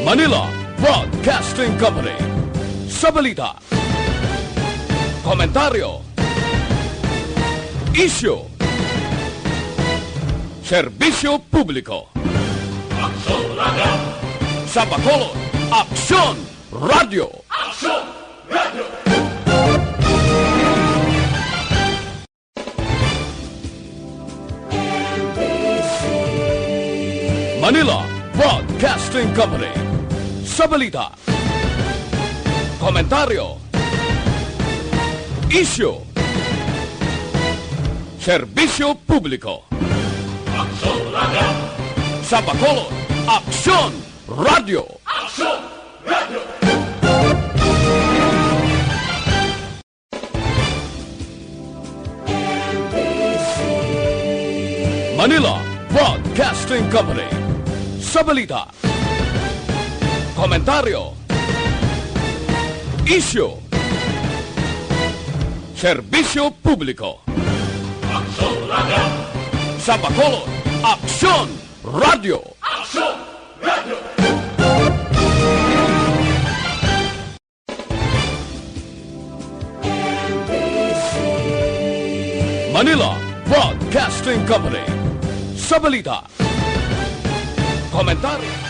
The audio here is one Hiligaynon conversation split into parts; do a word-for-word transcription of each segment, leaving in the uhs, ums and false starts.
Manila Broadcasting Company. Sa balita, komentaryo, isyu, serbisyo publiko. Aksyon Radio! Sa Bacolod, Aksyon Radio! Aksyon Radio! Manila Broadcasting Company. Sa balita, komentaryo, isyu, serbisyo publiko. Aksyon Radio! Sa Bacolod, Aksyon Radio! Aksyon Radio! Manila Broadcasting Company. Sa balita, komentaryo, isyu, serbisyo publiko. Aksyon Radio! Sa Bacolod, Aksyon Radio! Aksyon Radio! Manila Broadcasting Company. Sa balita, komentaryo,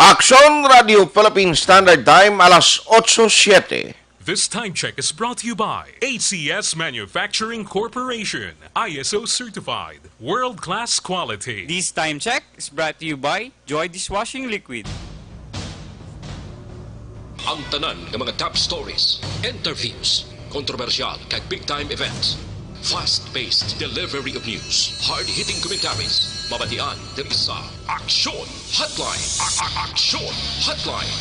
Aksyon Radio Philippine Standard Time, alas otso siete. This time check is brought to you by A C S Manufacturing Corporation, I S O certified, world-class quality. This time check is brought to you by Joy Dishwashing Liquid. Ang tanan nga mga top stories, interviews, kontrobersyal kag big time events, fast-paced delivery of news, hard-hitting commentaries, mabatian diri sa Aksyon Hotline. A- a- Aksyon Hotline.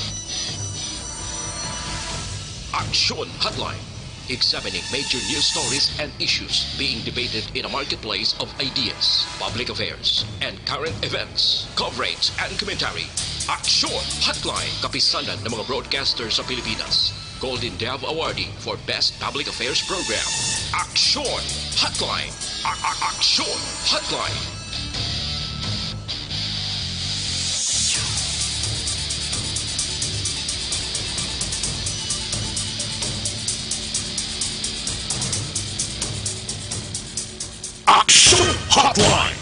Aksyon Hotline. Examining major news stories and issues being debated in a marketplace of ideas, public affairs, and current events, coverage and commentary. Aksyon Hotline, kapisanan ng mga broadcaster sa Pilipinas. Golden Dove Awardee for Best Public Affairs Program. Aksyon Hotline. A- a- Aksyon Hotline. Aksyon Hotline.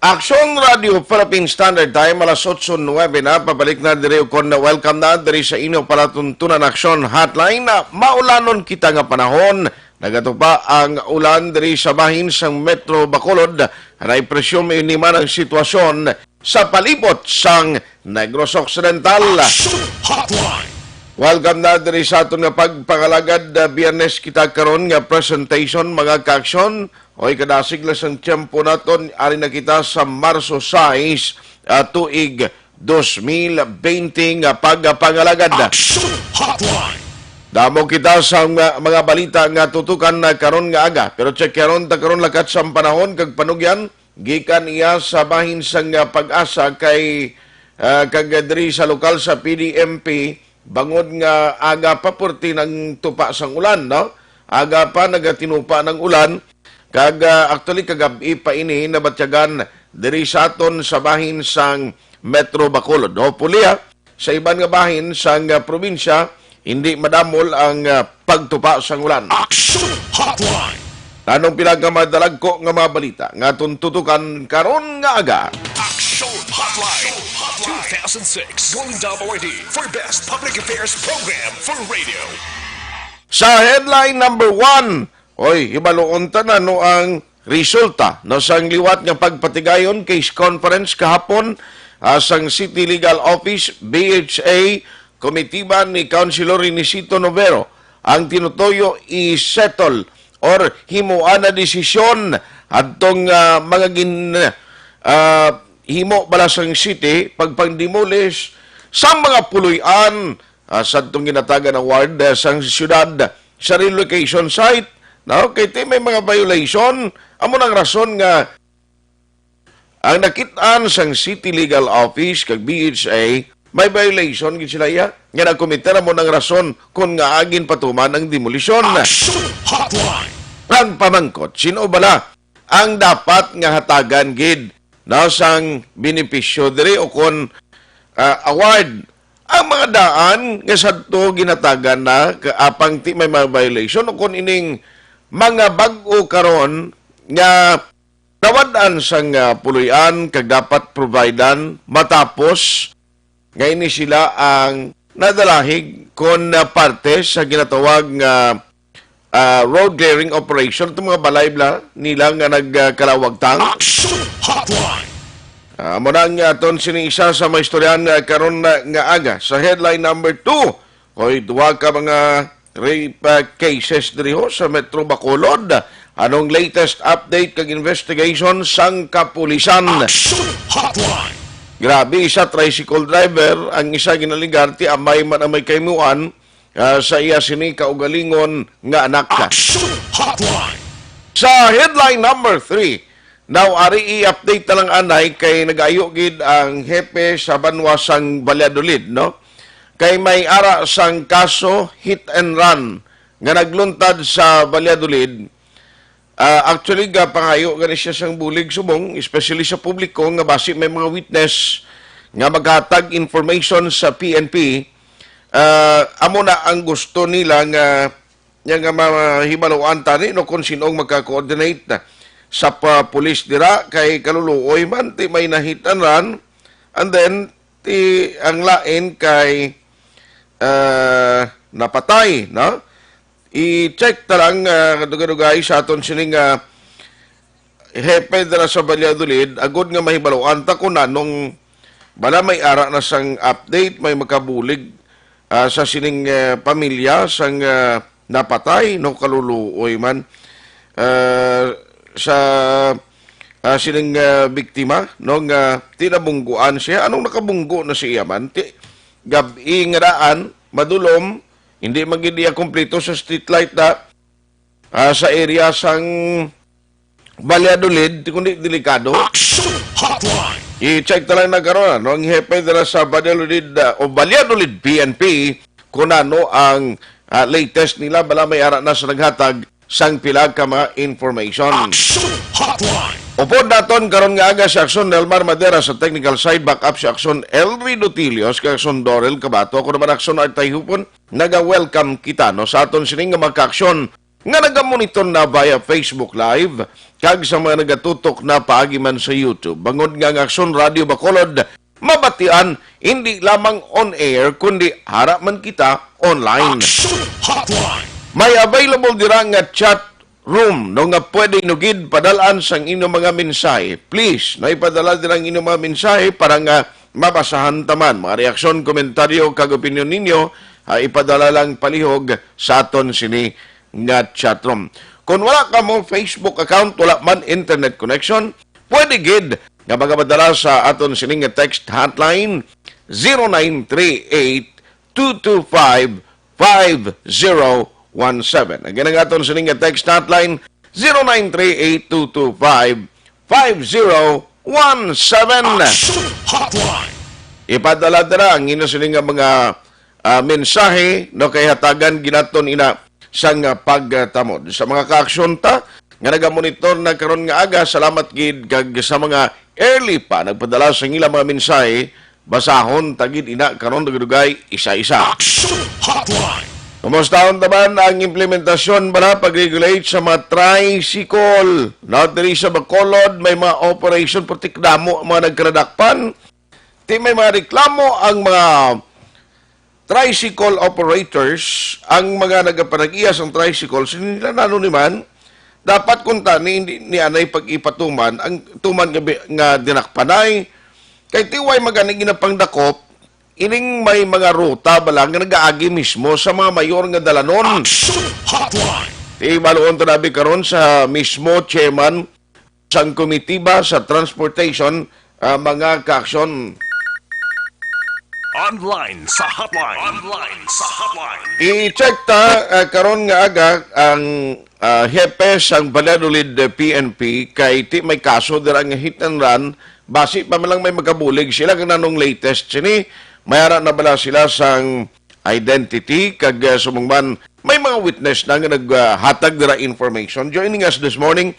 Aksyon Radio Philippine Standard Time, alas otso nuebe na. Pabalik na diri, ukon na welcome na diri sa inyo palatuntunan Aksyon Hotline. Maulanon kita nga panahon. Nagatupa ang ulan diri sa bahin sang Metro Bacolod. Anay presyum ini man ang sitwasyon sa palibot sang Negros Occidental. Aksyon Hotline. Welcome na diri sa aton nga pagpangalagad. Ah, Biyernes kita karon nga presentation, mga kaaksyon. Oy, kadasig lang sang tiyempo naton, ari na kita sa Marso sais, ah, tuig dos mil bente nga pagpangalagad. Aksyon Hotline. Damo kita sa mga, mga balita nga tutukan na karon nga aga. Pero check karon ta karon lakat sang panahon kag panugyan gikan iya sa bahin sang, ah, Pag-asa kay, ah, kag diri sa lokal sa P D M P, bangod nga aga pa purti nang tupa sang ulan, no? Aga pa nagatinupa ng ulan, kag, ah, actually, kagab-i pa ini nabatyagan diri sa aton sa bahin sang Metro Bacolod. Hopefully, ah, sa iban nga bahin sang, ah, probinsya, hindi madamol ang, ah, pagtupa sang ulan. Action Hotline. Anong pinakamadalagko nga mga balita nga aton tutukan karon nga aga? Action Hotline two thousand six Golden Dove Awardee for Best Public Affairs Program for Radio. Sa headline number one, oy, hibaluon ta na no ang resulta, no, sang liwat nga pagpatigayon case conference kahapon, ah, sang City Legal Office, B H A, komitiba ni Councilor Renisito Novero ang tinutoyo i-settle or himuan na desisyon adtong, ah, mga gin-, ah, himo bala sang city pagpang-demolish sa mga puloy-an, ah, sa atong ginatagan nga ward, ah, sang siyudad sa relocation site, no? Kay ti may mga violation, amo nang rason nga ang nakit-an sang City Legal Office kag B H A, may violation gid sila iya nga nakomiter, amo nang rason kon ngaa ginpatuman ang demolisyon. Action Hotline. Ang pamangkot, sin-o bala ang dapat nga hatagan gid, no, sang benepisyo diri o kon ah, award. Ang mga daan nga sadto ginatagan na ka-, apang ti may mga violation o kung ining mga bag-o karon nga nawad-an sang, ah, puloy-an kag dapat providean matapos nga ini sila ang nadalahig kon, ah, parte sa ginatawag nga, ah, road clearing operation, itong mga balay bla nila nga nagkalawagtang. Action Hotline! Ah, amo na ang aton sini isa sa mga istoryahan, ah, karon na nga aga. Sa headline number two, oy, duha ka mga rape, ah, cases diri ho sa Metro Bacolod. Anong latest update kag investigation sang kapulisan? Action Hotline! Grabe, isa tricycle driver, ang isa ginaligarte, amay man ang may kaimuan, ah, sa iya sini kaugalingon nga anak. Action Hotline! Sa headline number three, now, ari i-update na lang anay kay nagayo gid ang hepe sa banwa sang Valladolid, no? Kay may ara sang kaso hit and run nga nagluntad sa Valladolid. Ah, actually, gapangayo gani siya sang bulig subong, especially sa publiko nga basi may mga witness nga maghatag information sa P N P. Ah, amo na ang gusto nila nga, nga nga mahibaluan tani, no, kung sino ang magka-coordinate na sa pa-, pulis dira, kay kaluluoy man ti may na-hit and run, and then ti ang lain kay, ah, napatay, no? I-check ta lang, ah, dugay-dugay sa aton sining, ah, hepe dira sa Valladolid, agod nga mahibaluan ta kung anong bala may ara na sang update, may makabulig, ah, sa sining, ah, pamilya sang, ah, napatay, no, kaluluoy man, ah, sa, ah, sining, ah, biktima, no, nga tinabungguan siya. Anong nakabunggo na siya man? Ti-, gab-i nga daan, madulom, hindi man gid iya kompleto sa street light na, ah, sa area sang Valladolid, kundi delikado. Action Hotline! I-check ta lang na karon, no, ang hepe dira sa Valladolid, ah, o Valladolid P N P, kung ano ang, ah, latest nila, bala may ara na sa naghatag sang pila ka mga information. Action Hotline! Upod naton karon nga aga si Action Nelmar Madera sa technical side, back up si Action Elry Dutilios, kag Action Dorel Kabato. Ako naman Action Artay Hupon, naga-welcome kita, no, sa aton sining nga mga ka-aksyon nga nagamonitor na via Facebook Live, kag sa mga nagatutok na paagi man sa YouTube. Bangod nga ang Aksyon Radio Bacolod, mabatian, hindi lamang on air, kundi ara man kita online. Action Hotline! May available dira nga chat room, no, nga pwede nyo gid padalaan sang inyong mga mensahe. Please, no, ipadala dira ang inyong mga mensahe para nga mabasahan taman. Mga reaksyon, komentaryo, kag opinyon ninyo, ah, ipadala lang palihog sa aton sini nga chatroom. Kung wala ka mo Facebook account, wala man internet connection, pwede gid nga magapadala sa aton sining nga text hotline, zero nine three eight two two five five zero one seven. Again, ang aton sining nga text hotline, zero nine three eight two two five five zero one seven. Action Hotline! Ipadala dira ang inyo sining nga mga, ah, mensahe, no, kay hatagan ginaton ina sang, ah, pagtamod. Sa mga kaaksyon ta nga nagamonitor na karon nga aga, salamat gid, kag sa mga early pa nagpadala sa ilang mga mensahe, basahon ta gid ina karon dugay-dugay isa-isa. Action Hotline! Kumustahon ta man ang implementasyon para pag-regulate sa mga tricycle? Na diri sa Bacolod, may mga operation, putik damo ang mga nagkaradakpan. Ti may mga reklamo ang mga tricycle operators, ang mga nagapanag-iya sang tricycle, sini nila nano ni man, dapat kung tani, hindi ni anay pag-ipatuman, ang tuman nga, bi-, nga dinakpanay, kay tiway magani ginapangdakop, ining may mga ruta bala nga nagaagi mismo sa mga mayor nga dalanon. Action Hotline! Ti baluon to nabi karon sa mismo chairman sang komitiba sa transportation, ah, mga kaaksyon. Online sa hotline. Online sa hotline. I-check ta, ah, karon nga aga ang, ah, hepe sang Valladolid, eh, P N P kay ti may kaso dira nga hit and run. Basi pa man lang may magabulig sila kung nanong latest sini. May ara na bala sila sang identity, kag, ah, subong man may mga witness na nga naghatag dira information. Joining us this morning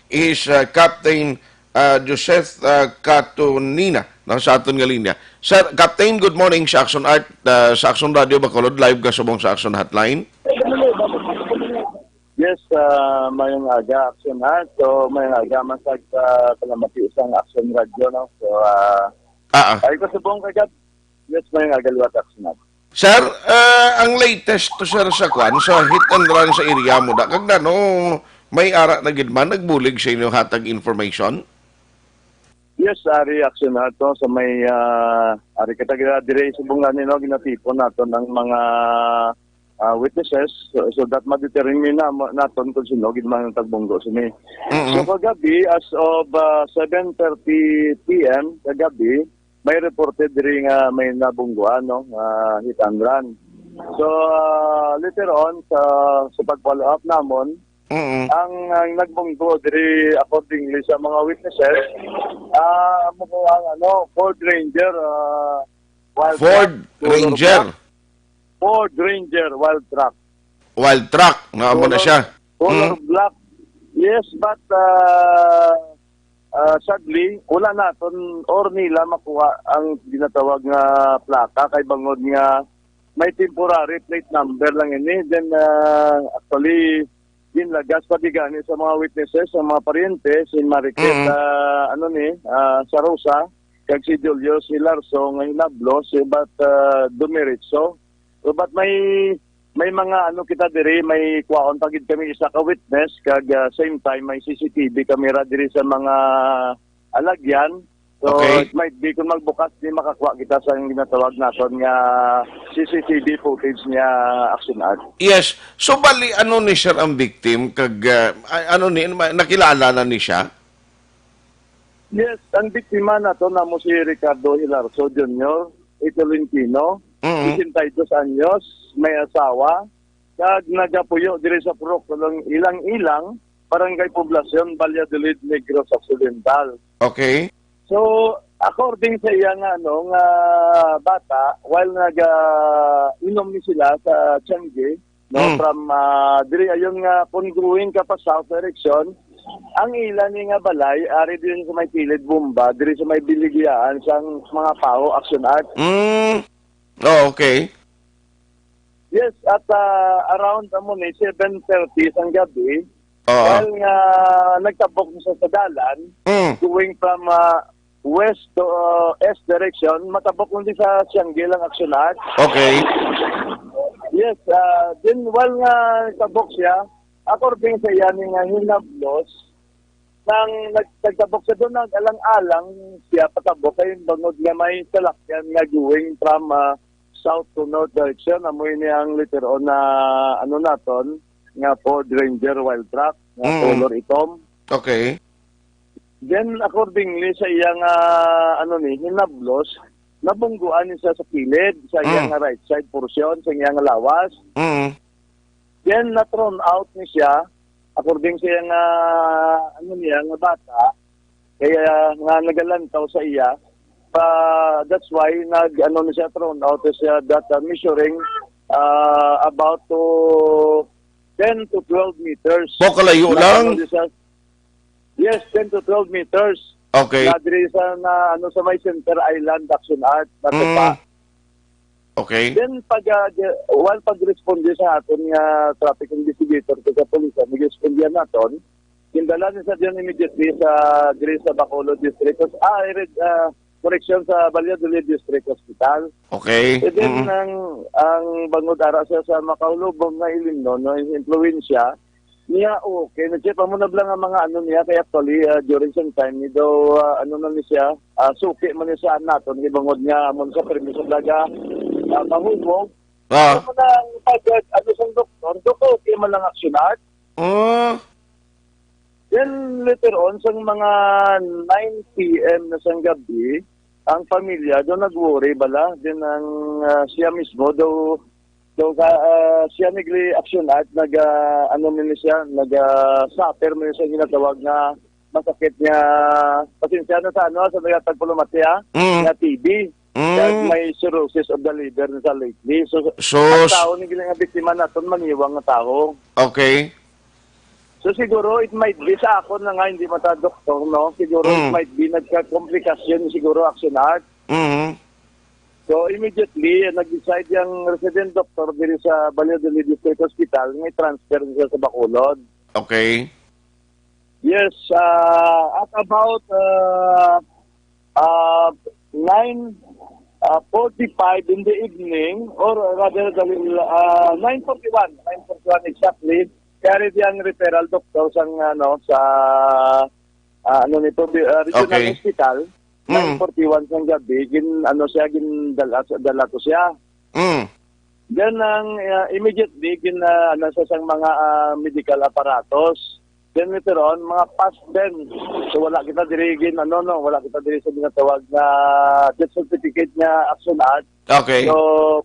is, ah, Captain ah, Joseph, ah, Catonina, no, sa aton nga linya. Sir, Captain, good morning sa Action Art, ah, sa Action Radio Bacolod, live ka subong sa Action Hotline. Yes, ah, mayong aga, Action Art. So, mayong aga man sa, ah, kalamati sang Action Radio, no? So, ah, Ah, ah. ay ko subong kay Gab. Yes, mayong aga liwat, Action Art. Sir, ah, ang latest to, sir, sa kwan, sa hit and run sa area mo, da, kag nano, may ara na gid man nagbulig sa inyo hatag information? Yes, ari, Action Art, no? Sa may, ah, ari kita gina-, dire subong nga ni, no, ginatipon naton ang mga, ah, witnesses, so, so that ma-determine na, naton kung sino gid man ang tagbunggo sini. Mm-mm. So, kagabi, as of, ah, seven thirty P M kagabi, may reported diri nga may nabungguan, no, nga hit and run. So, ah, later on, sa, sa pag-follow up namon, Mm-mm. ang, ang nagbunggo diri, accordingly sa mga witnesses, ah, amo ko ang, ano, Ford Ranger, ah, wild Ford truck, color Ranger. black. Ford Ranger wild truck. Wild truck, nga amo na Color, siya. color Mm. black. Yes, but, ah, ah, sadly, wala naton or nila makuha ang ginatawag nga plaka kay bangod nga may temporary plate number lang ini. Then, ah, actually, ginlagas pa di gani sa mga witnesses, sa mga paryente, si Marichet, Mm. ah, ano ni, ah, Sarosa, kag si Julio, si Larso, nga hinablos, si Bat, ah, Dumiritso. So, but may, may mga ano kita diri, may kwaon pa gid kami isa ka witness, kag, ah, same time may C C T V camera diri sa mga alagyan. So, Okay. it might be kung magbukas ni makakuha kita sa ginatawag naton nga C C T V footage niya, Action Art. Yes. So, bali, ano ni, sir, ang victim? Kag, ah, a-, ano ni, ma-, nakilala na ni siya? Yes, ang biktima nato namo si Ricardo Hilarzo Junior, i Tolentino, Mm. sesenta y dos anyos, may asawa, kag nagapuyo diri sa Purok Ilang-Ilang, Barangay Poblacion, Valladolid, Negros Occidental. Okay. So, according sa iya nga, ano, nga bata, while naga-inom ni sila sa Tiangge, no, Mm. from, ah, diri ayon nga kung going ka pa south direction, ang ila ni nga balay, ari din sa may kilid bomba, diri sa may biligyaan sang mga paho, Action Art. Mm. Oh, okay. Yes, at, ah, around amo ni seven thirty sang gabi, Oo. while nga nagtabok siya sa dalan, Mm. going from, ah, west to, ah, east direction, matabok lang di sa Siangge lang, Action Art. Okay. Yes, ah, then while nga nagtabok siya, according sa iya ni nga hinablos, nang nag-, nagtabok siya doon, nag-alang-alang siya patabok kay bangod nga may salakyan nga going from, ah, south to north direction. Amo ini ang later on na, ano naton, nga Ford Ranger wild truck, nga Mm. color itom. Okay. Then, accordingly sa iya nga, ano ni, hinablos, nabungguan ni siya sa kilid, sa iya Mm. nga right side portion, sa iya nga lawas. Mm. Then, na-thrown out ni siya, according sa iya nga, ano niya, nga bata, kaya nga nagalantaw sa iya, pa, that's why nag, ano ni siya, thrown out ni siya that, uh, measuring, uh, about to ten to twelve meters. Wow, kalayo Na, lang. ano ni siya, yes, ten to twelve meters. Okay. Na diri sa, na, ano, sa may Center Island, Action Art, na Mm. tupa. Okay. Then, pag, ah, di-, while pag-responde sa aton nga traffic investigator kag sa pulis, ah, nag-responde naton, gindala ni sa diyan immediately sa, diri sa Bacolod District. Ah, I read, ah, correction, sa Valladolid District Hospital. Okay. And then, Mm. ang, ang bangod ara siya sa makaulubong nga ilimnon, no, influensya, niya, okay. Nag-check pa mo na bala nga mga ano niya, kay actually, ah, during some time, ni daw, ah, ano na ni siya, ah, suki man ni siya naton, kay bangod nga, amon sa permiso talaga, ah, mahubog. Ah. Ano man ang pag, ano sa doktor, doktor, okay man lang, Action Art. Oh. Then, later on, sa mga nine P M na sang gabi, ang pamilya daw nag-worry bala. Then, ang, ah, siya mismo daw, daw ka, ah, siya nagli-, Action Art, nag, ah, ano man ni siya, nag, ah, suffer man siya ginatawag nga masakit nga, pasensya na sa ano, sa nagtagpulumati, ah, Mm. nga T B. Mm. Kag may cirrhosis of the liver na sa lately. So, So, ang s- tao ni gila nga biktima naton, maniwang nga tao. Okay. So siguro it might be sa akon na nga, hindi man ta doktor, no? Siguro it Mm. might be nagka-komplikasyon siguro, Action Art. Mhm. So immediately, eh, nag-decide yung resident doctor diri sa Valladolid District Hospital nga i-transfer siya sa Bacolod. Okay. Yes, ah, at about, ah, ah, nine, ah, forty-five in the evening, or rather, the, ah, nine forty-one, nine forty-one exactly, kaya rin ang referral doctor sang, ano, sa, ah, ano nito, bi-, ah, regional Okay. hospital, Mm. nine forty-one sang gabi, gin, ano siya, gin, dala, dala to siya. Mm. Then, ang, ah, immediately, gin, ah, ano, sa sang mga, ah, medical apparatus. Then, later on, mga past then. So, wala kita diri gin, ano, no, wala kita diri sa ginatawag na death certificate nga Action Art. Okay. So,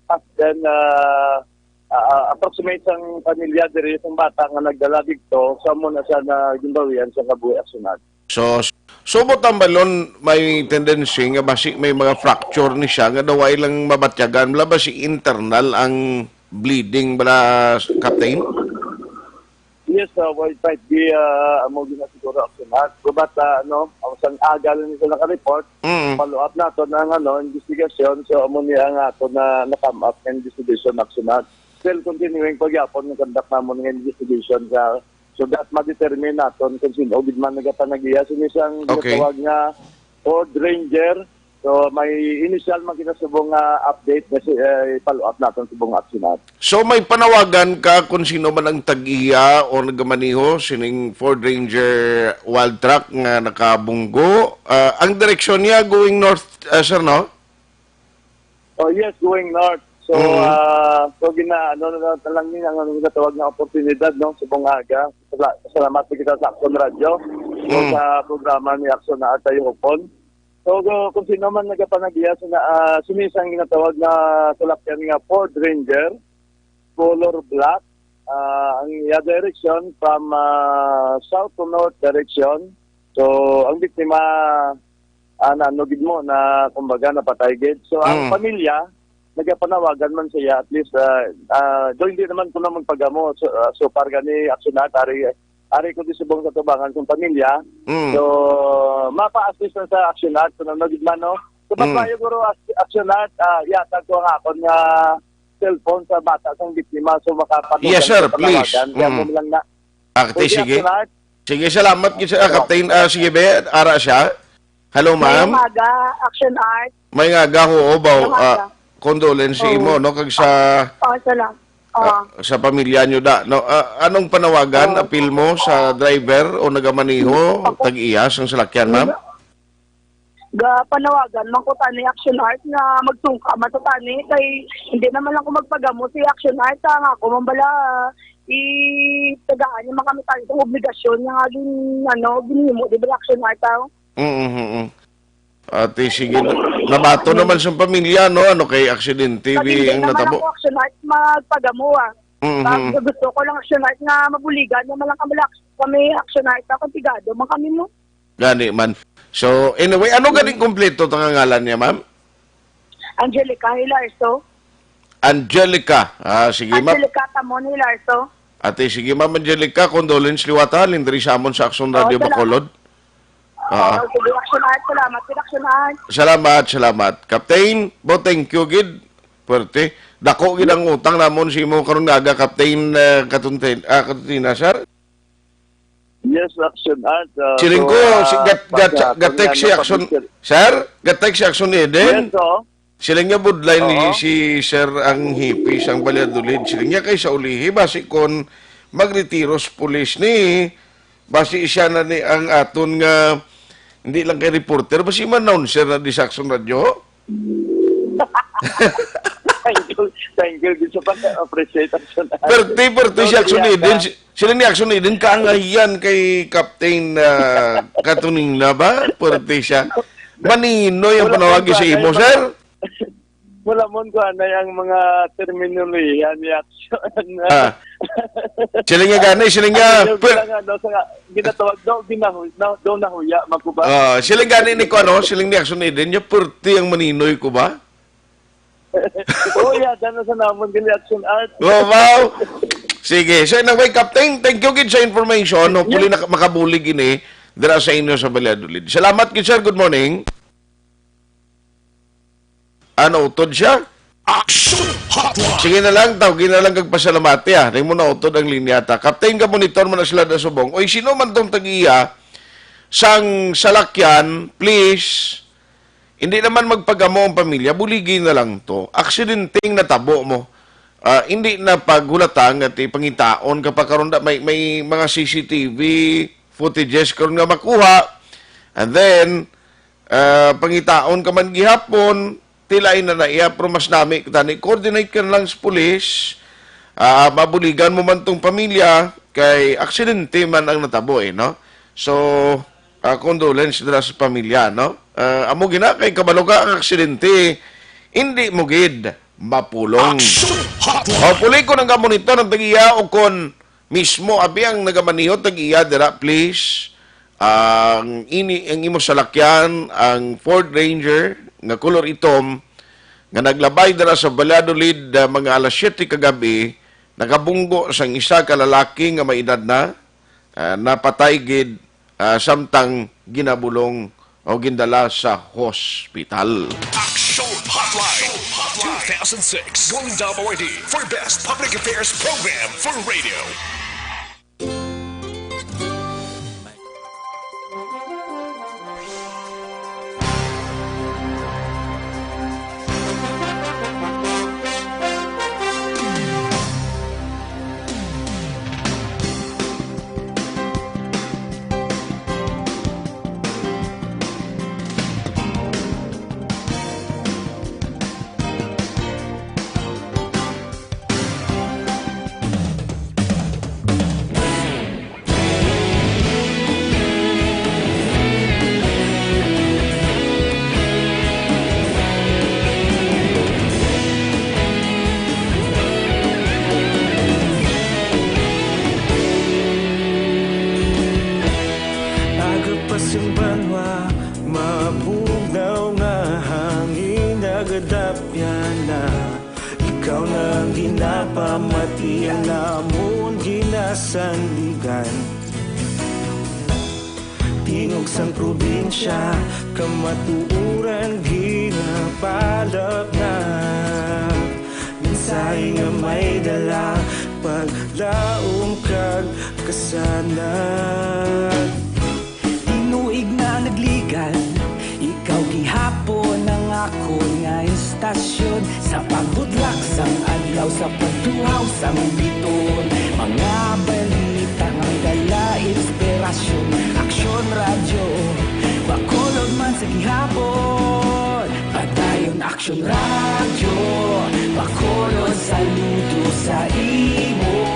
past then, ah, ah, approximate sang pamilya diri sang bata nga nagdala dito, sa mo na siya na ginbawian sa kabuhi Action Art. So, s-, subot ang balon may tendency nga basi may mga fracture ni siya nga daw ay lang mabatyagan. Wala ba si internal ang bleeding bala, Captain? Yes, uh, well, it might be, uh, amo gina siguro Action Art. Gubat, uh, ano, ang sang aga lang nila naka-report, Mm. follow up nato ng, ano, investigation. So, amo niya ang ato na na-come up and investigation Action Art. Still continuing pa gyapon ang conduct namon ng investigation sa, so that ma-determine naton kung sino gid man nagapanagiya. So, isang Okay. ginatawag nga Ford Ranger. So, may initial man kita subong nga update na si, eh, follow up naton subong nga Action Art. So, may panawagan ka kung sino man ang tag-iya o nagamaneho sining Ford Ranger Wild Truck nga nakabunggo? Ah, ang direksyon niya going north, ah, sir, no? Oh, yes, going north. So, Mm. ah, so gina-, ano na, na lang yun ang, ano, ginatawag na oportunidad, no, subong aga. Sala-, salamat sa kita sa Action Radio, so, Mm. sa programa ni Action na Atay Hopon. So, go-, kung sino man nagapanagiya sa na, ah, sini sang ginatawag na salakyan nga Ford Ranger, color black, ah, ang iya direction from, ah, south to north direction. So, ang biktima, ah, na, ano gid mo, na, kumbaga, napatay gid. So, ang Mm. pamilya, nagapanawagan man siya, at least, ah, ah, do, hindi naman ko naman pagamo. So, ah, so far gani, Action Art, ari, ari ko di subong sa tubangan kong pamilya. Mm. So, mapa-assist na sa Action Art, kung ano gid man, no? So, Mm. pagbayo, guro, Ac-, Action Art, ah, yatag ko ang akon nga cellphone sa bata sang biktima, so makapadugay Yes, sir, sa please. panawagan. Kaya Mm. mo lang na. Ah, Pwede, sige. Action Art? Sige, salamat, gid, sir. Ah, Salamat. Captain, ah, sige, be, ara siya. Hello, Mayong ma'am. Aga, Action Art. Mayong aga, oo, baw, Mayong ah, aga. Condolence sa Oo. imo, no, kag sa, Oh, salamat. ah, Oo. sa pamilya nyo da, no? Ah, anong panawagan, Oo. apil mo sa driver o nagamaniho, Ako. tag-iya sang salakyan, ma'am? Ga-, panawagan man ko tani, Action Art, nga magsungka man to tani, kay hindi naman lang ko magpagamo si Action Art, ah, nga ako man bala, itagaan niya man kami tani sa obligasyon nga gin-, ano, ginhimo, di ba, Action Art, ah? Mm, mm, mm. Ate, sige na. Nabato Mm. naman sa pamilya, no? Ano kay aksidente, Pag bi, hindi ang naman natabo? ako Action Art, magpagamo, ah. Mm, Pag mm. gusto ko lang Action Art nga mabuligan, nga man lang kami, kami Action Art, ah, kontigado man kami, no? Gani man. So, anyway, ano Mm. ganing kompleto ta nga ngalan niya, ma'am? Angelica Hilarzo. Angelica. Ah, sige, ma'am. Angelica Tamon Hilarzo. Ate, sige, Ma'am Angelica, condolence liwat, ha, lindri sa amon sa Action Oo, Radio salamat. Bacolod. Oo, Ah. sige, Action Art. Salamat, gid, Action Art. Salamat, salamat. Captain, bo, thank you, gid. Puwerte. Dako, gid, ang utang namon sa imo karon nga aga, Captain, eh, Katuntin-, ah, Katutina, sir. Yes, Action Art, ah, Siling so, ko, si ah, gat-, gat-, pagka-, gat-, text si pagka-, Action, sir? Gat-, text si Action Eden? Yes, oo. Siling niya budlay ni Oo. si Sir ang hipi sang Valladolid. Siling niya kay sa ulihi, basi kon magretiro sa pulis ni, basi siya na ni ang aton nga, hindi lang kay reporter, basi man announcer na di sa Action Radio. Thank you. Thank you. Gusto pa ka appreciate Action Art. Perte, perte si Action Eden. Si-, sila ni Action Eden, kaangayan kay Captain, ah, Katunina ba? Perte siya. Maninoy ang panawag sa imo, sir? Wala mo ko anay ang mga terminolohiya ni Action. Ah. Sila nga gani, sila nga, ano, per- sila nga, no, sa nga, ginatawag daw, ginahu-, na, daw nahuya, makuba. Ah, sila gani ni ko, ano, sila ni Action Eden, niya perte ang maninoy ko ba? Oo, ya, dana sa namon, gani Action Art. Wow, wow. Sige. So, anyway, Captain, thank you gid sa information. Hopefully, Yes. nak-, makabulig ini dira sa inyo sa Valladolid. Salamat gid, sir. Good morning. Ano, utod siya? Action Hotline. Sige na lang, tawgi na lang kag pasalamati, ah. Di mo na utod ang linya ta. Captain, ka monitor man na sila da subong. Oy, sino man tong tag-iya sang salakyan, please. Hindi naman magpagamo ang pamilya, buligi na lang to. Aksidenteng natabo mo. Ah, hindi na paghulata nga ti pangitaon ka pa karon da may, may mga C C T V footages karon nga makuha. And then, ah, pangitaon ka man gihapon, tilay na na iya, pero mas nami ka tani. Coordinate ka na lang sa pulis. Ah, mabuligan mo man tong pamilya, kay aksidente man ang natabo eh, no? So, ah, condolence dira sa pamilya, no? Ah, amo gina kay kabalo ka ang aksidente, hindi mo gid mapulong. Action Hotline. O, puli ko nang gamonitor ang tag-iya o kon mismo abi ang nagamaneho tag-iya dira, please. Ang ini, ang imo salakyan, ang Ford Ranger nga color itom, nga naglabay dira sa Valladolid, ah, mga alas siyete kagabi, nakabunggo sang isa ka lalaki nga may edad na, ah, napatay gid, ah, samtang ginabulong o gindala sa hospital. Action Hotline two thousand six Golden Dub Awardee for Best Public Affairs Program for Radio. Aga pa sing banwa, mabugnaw nga hangin, nagadapyan na. Ikaw na ang ginapamati, ang amon ginasandigan. Tingog sang probinsya, kamatuoran ginapalapnag. Mensahe nga may dala, paglaom kag kasanag. Tinuig na nagligad, ikaw gihapon ang akon nga istasyon. Sa pagbutlak sang adlaw, sa pagtuhaw sang bituon, mga balita nga may dala inspirasyon. Aksyon Radyo, Bacolod man sa gihapon. Padayon Aksyon Radyo, Bacolod, saludo sa imo.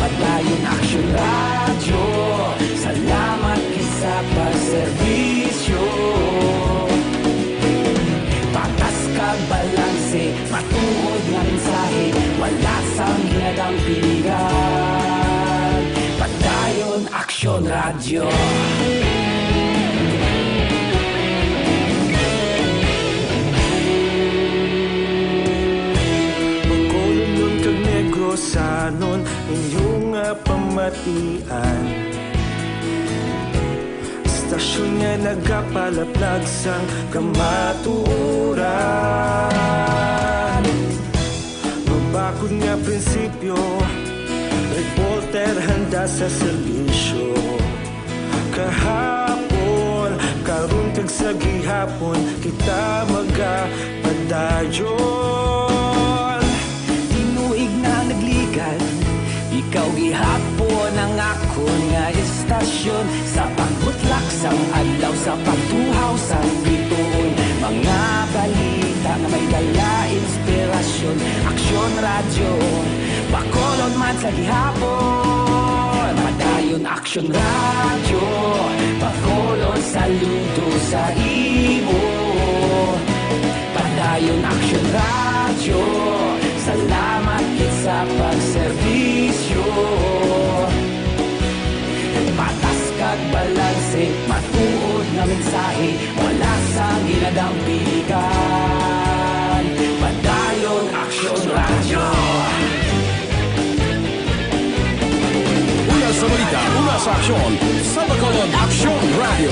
Padayon Aksyon Radyo, salamat gid sa pagserbisyo. Patas kag balanse, matuod nga mensahe, wala sang ginadampingan. Padayon Aksyon Radyo. Bacolod kag Negrosanon, inyo nga pamatian. Istasyon nga nagapalaplag sang kamatuoran. Mabakod nga prinsipyo, reporter handa sa serbisyo. Kahapon, karon kag sa gihapon, kita magapadayon. Tinuig na nagligad, ikaw gihapon ang akon nga istasyon. Sa pagbutlak sang adlaw, sa pagtuhaw sang bituon, mga balita nga may dala inspirasyon. Aksyon Radyo, Bacolod man sa gihapon. Padayon Aksyon Radyo, Bacolod, saludo sa imo. Padayon Aksyon Radyo, salamat gid sa pagserbisyo. Patas kag balanse, matuod nga mensahe, wala sang ginadampigan. Padayon Aksyon Radyo. Sa aksyon, sa Bacolod Aksyon Radio.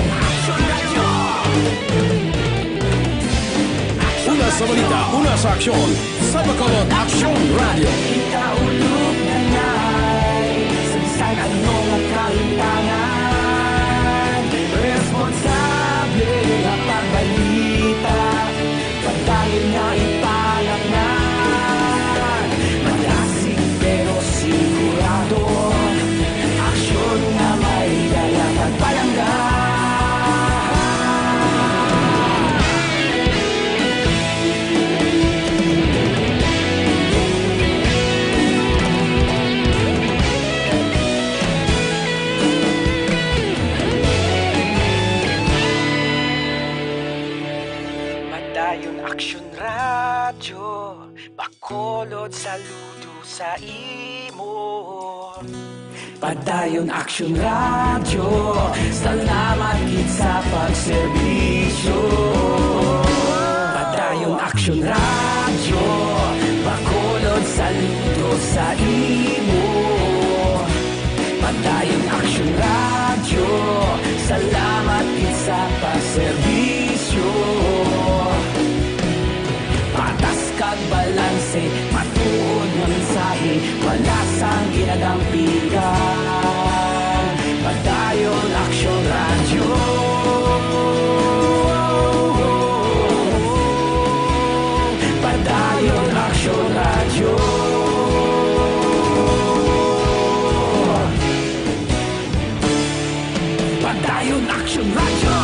Una sa balita, una sa aksyon, sa Bacolod Aksyon Radio. Ikaulog na ngay, sa bisan ano nga kahimtangan, responsable nga pagbalita. Padayon nga ipalapngan, madasig pero sigurado. Aksyon nga may dala kag palangga. Padayon Aksyon Radyo, Bacolod, saludo sa imo. Padayon Aksyon Radyo, salamat gid sa pagserbisyo. Padayon Aksyon Radyo, Bacolod, saludo sa imo. Padayon Aksyon Radyo, salamat gid sa pagserbisyo. Patas kag balanse, matuod nga mensahe, wala sang ginadampigan. Padayon Aksyon Radyo. Padayon Aksyon Radyo. Padayon Aksyon Radyo.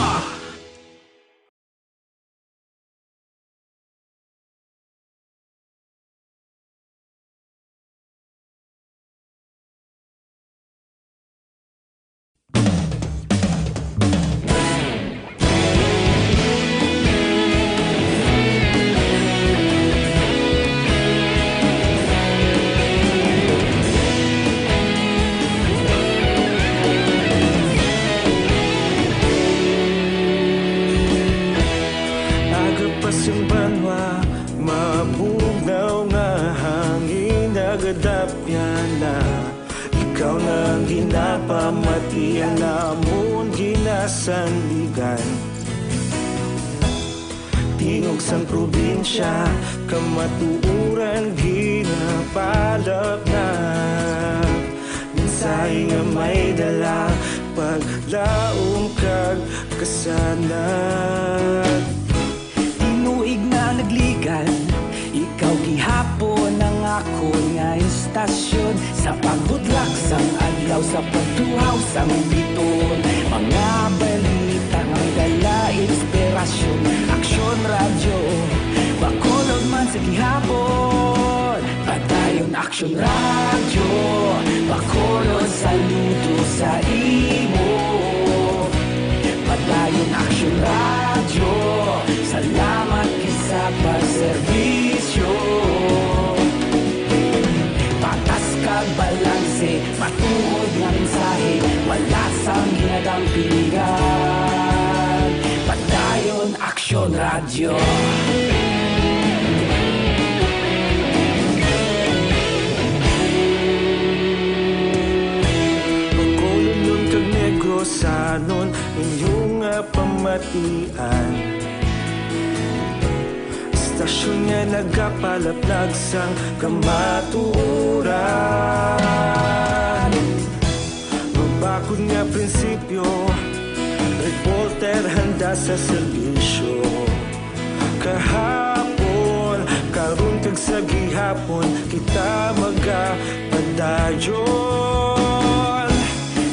Aga pa sing banwa, mabugnaw nga hangin, nagadapyan na. Ikaw na ang ginapamati, ang amon ginasandigan. Tingog sang probinsya, kamatuoran ginapalapnag. Mensahe nga may dala, paglaom kag kasanag. Tinuig na nagligan, ikaw gihapon ang akon nga istasyon. Sa pagbutlak sang adlaw, sa pagtuhaw sang biton, mga balita nga may dala inspirasyon. Aksyon Radyo, Bacolod man sa gihapon. Padayon Aksyon Radyo, Bacolod, saludo sa imo. Padayon Aksyon Radyo, salamat gid sa pagserbisyo. Patas kag balanse, matuod nga mensahe, wala sang ginadampigan. Padayon Aksyon Radyo. Bacolodnon kag Negrosanon, inyo nga pamatian. Istasyon nga nagapalaplag sang kamatuoran. Mabakod nga prinsipyo, reporter handa sa serbisyo. Kahapon, karon kag sa gihapon, kita magapadayon.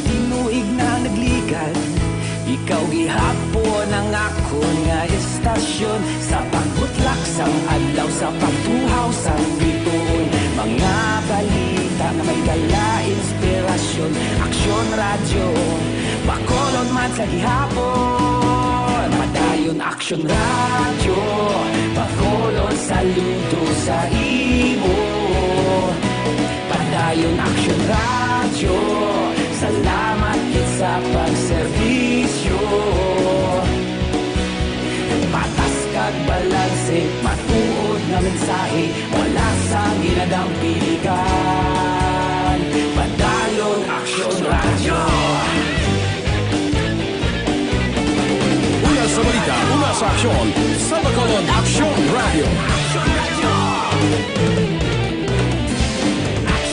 Tinuig na nagligan, ikaw gihapon ang akon nga istasyon. Sa pagbutlak sang adlaw, sa pagtuhaw sang bituon, mga balita nga may dala inspirasyon. Aksyon Radyo, Bacolod man sa gihapon. Padayon Aksyon Radyo, Bacolod, saludo sa imo. Padayon Aksyon Radyo, salamat gid sa pagserbisyo. Patas kag balanse, matuod nga mensahe, wala sang ginadampigan. Padayon Aksyon Radyo. Aksyon sa Bacolod, Aksyon Radio.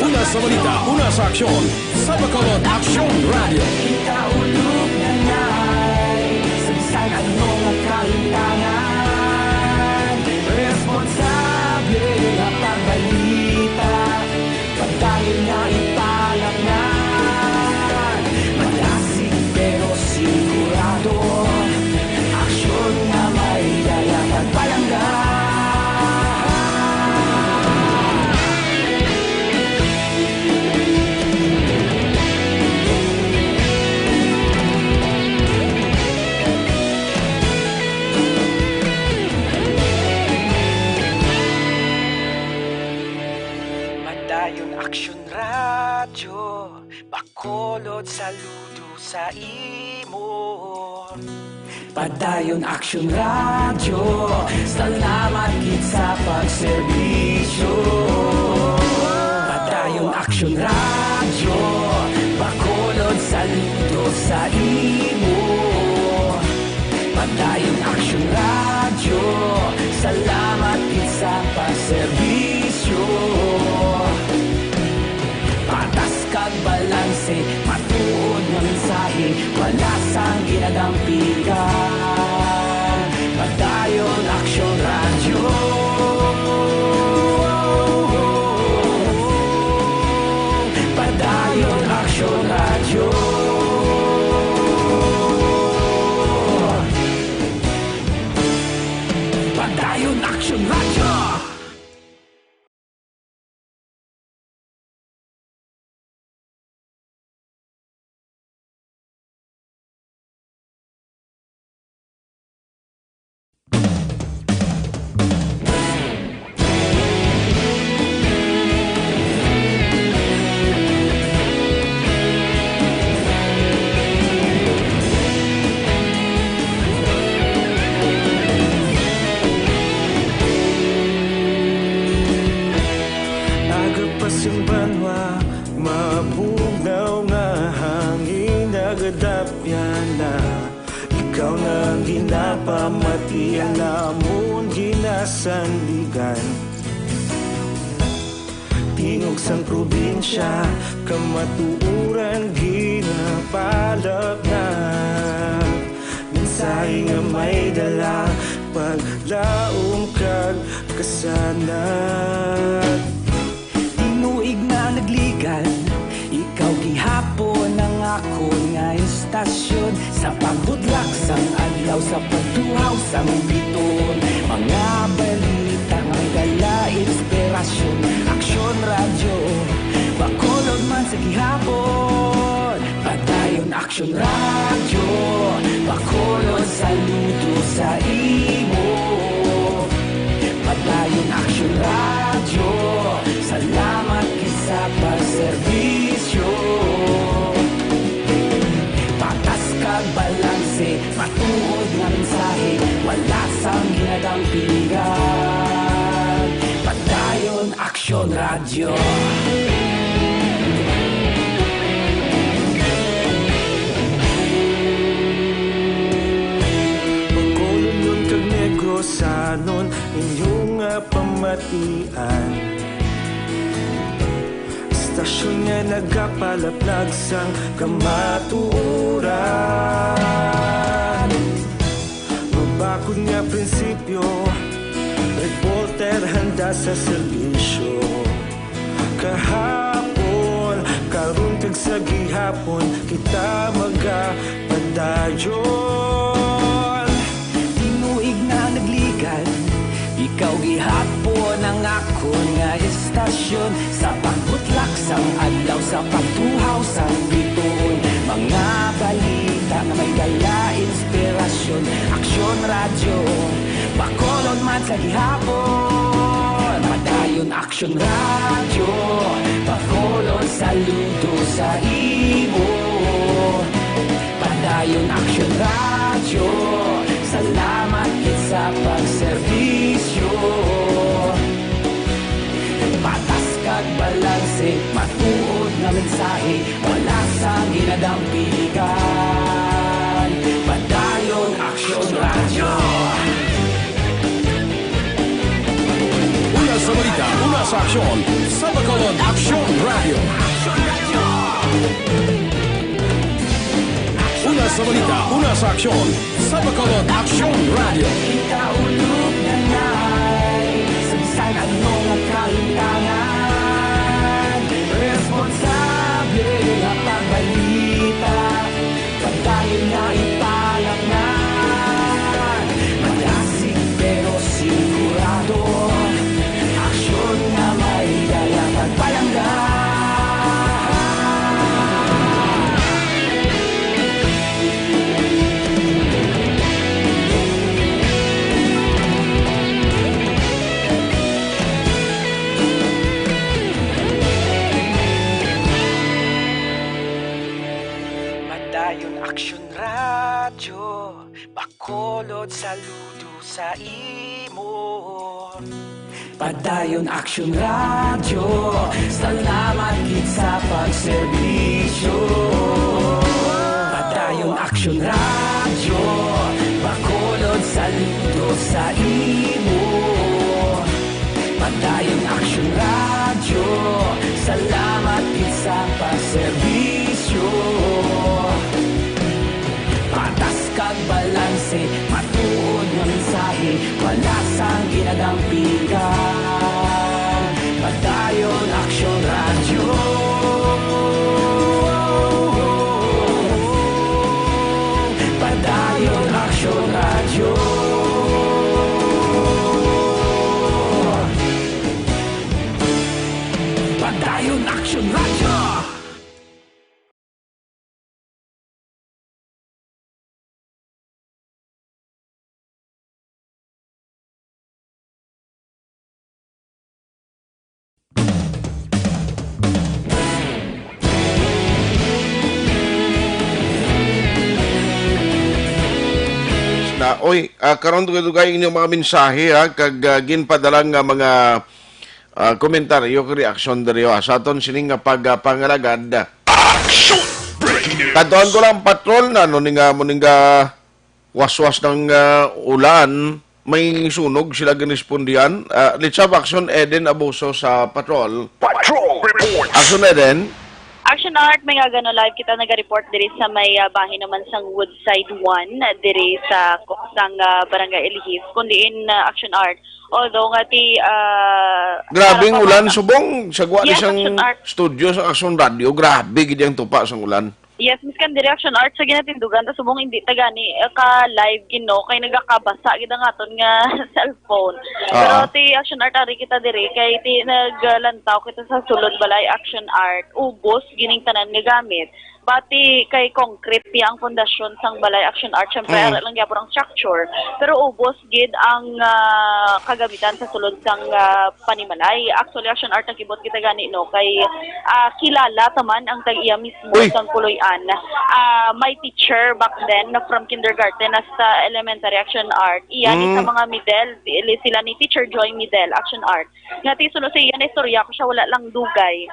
Una sa balita, una sa aksyon sa Bacolod, Aksyon Radio. Kita ulog na ngay, sa bisan ano nga kalimtangan, responsable nga pagbalita. Padayon nga ipalapnan, malasig pero sigurado, aksyon nga may dala kag palangga. Padayon Aksyon Radyo, Bacolod, saludo sa imo. Padayon Aksyon Radyo, salamat gid sa pagserbisyo. Padayon Aksyon Radyo, Bacolod, saludo sa imo. Padayon Aksyon Radyo, salamat gid sa pagserbisyo. Patas kag balanse, matuod nga mensahe, wala sang ginadampigan. Padayon Aksyon Radyo. Padayon Aksyon Radyo. Padayon Aksyon Radyo. Aga pa sing banwa, mabugnaw nga hangin, nagadapyan na. Ikaw na ang ginapamatian, amon ginasandigan. Tingog sang probinsya, kamatuoran ginapalapnag. Mensahe nga may dala, paglaom kag kasanag. Tinuig na nagligad, ikaw gihapon ang akon nga istasyon. Sa pagbudlak sang adlaw, sa pagtuhaw sang bituon, mga balita nga may dala inspirasyon. Aksyon Radyo, Bacolod man sa gihapon. Padayon Aksyon Radyo, Bacolod, saludo sa imo. Padayon Aksyon Radyo, salamat gid sa pagserbisyo. Patas kag balanse, matuod nga mensahe, wala sang ginadampigan. Padayon Aksyon Radyo. Bacolodnon kag Negrosanon, inyo nga pamatian. Istasyon nga nagapalaplag sang kamatuoran. Mabakod nga prinsipyo, reporter handa sa serbisyo. Kahapon, karon kag sa gihapon, kita magapadayon. Tinuig na nagligad, ikaw gihapon ang akon nga istasyon. Sa pagbutlak sang adlaw, sa pagtuhaw sang bituon, mga balita nga may dala inspirasyon. Aksyon Radyo, Bacolod man sa gihapon. Padayon Aksyon Radyo, Bacolod, saludo sa imo. Padayon Aksyon Radyo, salamat gid sa pagserbisyo. Patas kag balanse, matuod nga mensahe, wala sang ginadampigan. Padayon Aksyon Radyo. Sa aksyon, sa Bacolod Aksyon Radio. Una sa balita, una sa aksyon, sa Bacolod Aksyon Radio. Kita ulog na na'y sagsag ang mga kalintangan. Responsable nga pagbalita. Padayon nga ipalatnan, malasig pero sigurado. Aksyon nga may dala pagpalangga. Padayon Aksyon Radyo, Bacolod, saludo sa imo. Padayon Aksyon Radyo, salamat gid sa pagserbisyo. Padayon Aksyon Radyo, Bacolod, saludo sa imo. Padayon Aksyon Radyo, salamat gid sa pagserbisyo. Patas kag balanse, matuod nga mensahe, wala sang ginadampigan. Padayon Aksyon Radyo. Padayon Aksyon Radyo. Padayon Aksyon Radyo. Na, oy, ah, karon dugay-dugay inyong mga mensahe, ha, kag, ah, ginpadala nga mga, ah, komentaryo kag reaksyon diri, ha, sa aton sining nga pag, ah, pangalagad. Action! Breaking news! Kadtuan ko lang, patrol, na, no, ning, ah, mo ning, ah, waswas ng, ah, ulan, may sunog sila ginispondihan. Ah, let's have action, Eden Abuso sa patrol. Patrol report! Action, Eden. Action Art, may nga gano live kita naga-report diri sa may, ah, bahin naman sang Woodside one, diri sa, sang, ah, Barangay Elihis, kun diin, ah, Action Art. Although nga ti, ah, Grabing para pa ulan, man subong. Sagwa ni Yes, sang Action Art. Studio sa Action Radio, grabe gid ang tupa sang ulan. Yes, miskan diri Action Art sa ginatindugan, ta subong hindi ta gani, eh, ka live gid, no, kay nagakabasa gid ang aton nga cellphone. Ah. Pero ti Action Art, ari kita diri kay ti naglantaw kita sa sulod balay Action Art, ubos gining tanan nga gamit. Bati kay concrete ti ang pundasyon sang balay Action Art, syempre, Mm. ara lang gyapon ang structure. Pero ubos gid ang, ah, kagamitan sa sulod sang, ah, panimalay. Actually, Action Art, nakibot kita gani, no, kay, ah, kilala ta man ang tag-iya mismo Uy. sang Puloy-an. Ah, may teacher back then na from kindergarten hasta elementary, Action Art. Iya ni sa Mm. mga Midel, di-, sila ni Teacher Joy Midel, Action Art. Nga ti suno sa iya na istorya ko siya, wala lang dugay.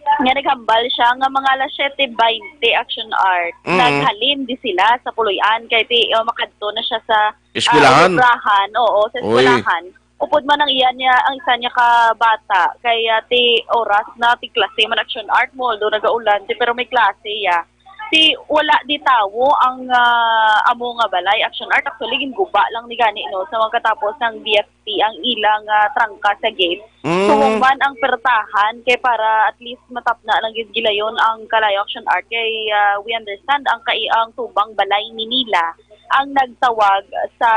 Nga naghambal siya nga mga alas siyete baynte, Action Art. Mm. Naghalin di sila sa Puloy-an kay ti, oh, makadto na siya sa, ah, Eskwelahan. Obrahan. Oo, sa Uy. Eskwelahan. Upod man ang iya niya, ang isa niya ka bata, kay, ah, ti oras na ti klase man, Action Art, mo, although nagaulan ti, pero may klase ya. Ti wala di tawo ang, ah, amo nga balay, Action Art. Actually, ginguba lang ni gani, no, sa mga katapos ng D F T ang ilang, ah, trangka sa gate. Mm. Subong man ang pertahan kay para at least matapna lang gid gilayon ang kalayo, Action Art, kay, ah, we understand ang kai-, ang tubang balay ni nila ang nagtawag sa,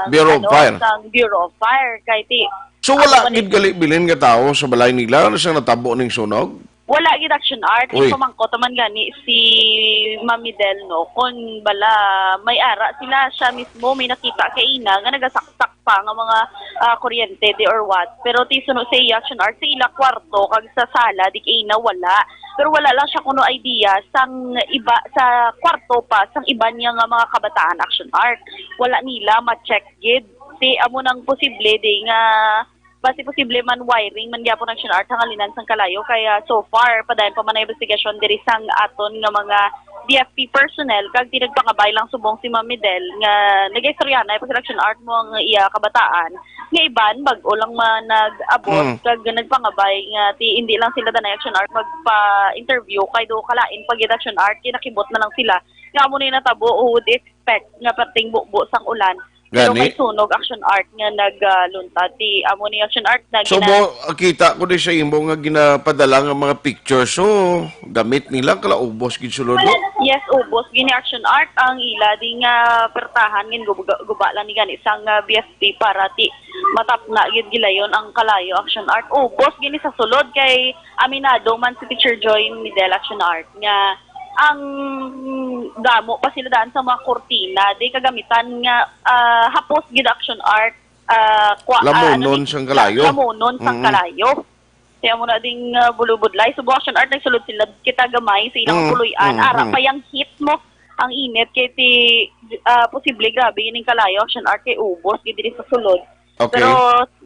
Bureau of ano, Fire. Sa Bureau of Fire. Kay ti, So, wala ano man gid eh. Gali bilin nga tawo sa balay nila? Ano siya natabo ning sunog? Wala gid, Action Art. Uy. Ipamangkot man gani si Ma'am Midel, no, kung bala may ara sila, siya mismo may nakita kay ina nga nagasaksak pa nga mga, ah, kuryente di or what. Pero ti suno sa iya, Action Art, sa ila kwarto kag sa sala di kay ina wala. Pero wala lang siya kuno idea sang iba, sa kwarto pa sang iban niya nga mga kabataan, Action Art. Wala nila ma-check gid. Ti amo nang posible di nga basi posible man wiring man gyapon, Action Art, hangalinan sang kalayo. Kaya so far, padayon pa man ang investigasyon diri sang aton nga mga B F P personnel kag ti nagpangabay lang subong si Ma'am Midel nga nagaistorya na pa sila Action Art mo ang iya kabataan nga iban bag-o lang man nag-abot Mm. kag nagpangabay nga ti hindi lang sila danay Action Art magpa-interview kay do kalain pag Action Art kinakibot na lang sila nga amo ni natabo who would expect nga perting bubo sang ulan. Pero Gani. May sunog Action Art nga nagluntad. Ti amo ni Action Art na So, gina- mo, kita ko di sa imo nga ginapadala nga mga picture. So, gamit nila, kalaubos gid sulod, no? Yes, ubos gini Action Art ang ila di nga pertahan gin gub- guba lang ni gani sang ah, B F P para ti matapna gid gilayon ang kalayo Action Art. Ubos gini sa sulod kay aminado man si Teacher Joy Midel Action Art nga ang damo pa sila daan sa mga kurtina, di kagamitan nga ah, hapos gid Action Art, ah, kwa, ah, ano Lamunon ni, sang kalayo. Lamunon sang Mm. kalayo. Kaya mo na ding ah, bulubudlay. Subong Action Art nagsulod sila kita gamay sa ilang Mm, puloy-an. mm, Ara mm. pa yang heat mo ang init kay ti ah, posible grabe ining kalayo Action Art kay ubos gid diri sa sulod. Okay. Pero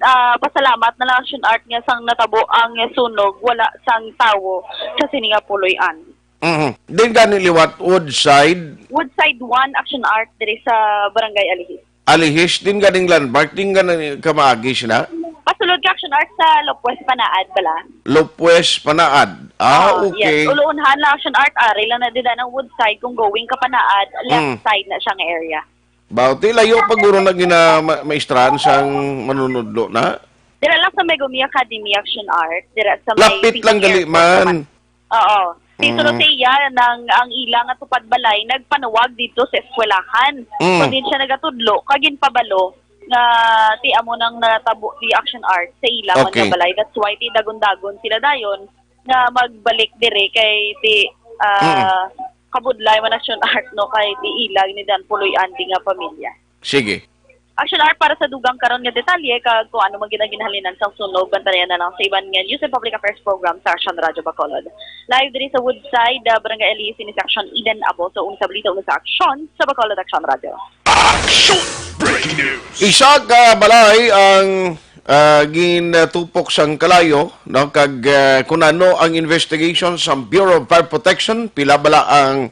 ah, pasalamat na lang Action Art nga sang natabo ang sunog, wala sang tawo sa sini nga puloy-an. Mhm. Din gani liwat Woodside. Woodside one Action Art diri sa Barangay Alihis. Alihis, din ganing landmark, din ganing kamaagi sina? Pasulod ka Action Art sa Lopez Panaad bala. Lopez Panaad. Ah, Ah, okay. Yes. Uluunhan lang Action Art, ari lang na dida ng Woodside kung going ka Panaad, left Mm. side na siyang area. Bauti, layo pa guro na gina ma- maistrahan sang manunudlo na? Dira lang sa Megumi Academy Action Art, dira sa may Lapit lang P C gali airport man. naman. Oo. Si Mm. Sorotea nang ang ila nga tupad balay nagpanawag dito sa eskwelahan. Mm. So, din siya nagatudlo kag ginpabalo nga ti amo nang natabo di Action Art sa ila man Okay. nga balay. That's why ti dagon-dagon sila dayon nga magbalik dire kay ti ah, Mm. kabudlay man Action Art no kay ti ilag ni Dan Puloy Andy nga pamilya. Sige. Action Art para sa dugang karon nga detalye kag kung ano man gid ang ginhalinan sang sunog, bantayan na lang sa iban nga News and Public Affairs program sa Action Radio Bacolod. Live diri sa Woodside, ah, Barangay Elise, ini sa Action Eden Abo. So, una sa balita, una sa aksyon sa Bacolod Action Radio. Action Breaking News. Isa ka balay ang ah, gintupok sang kalayo, no, kag ah, kun ano ang investigation sa Bureau of Fire Protection, pila bala ang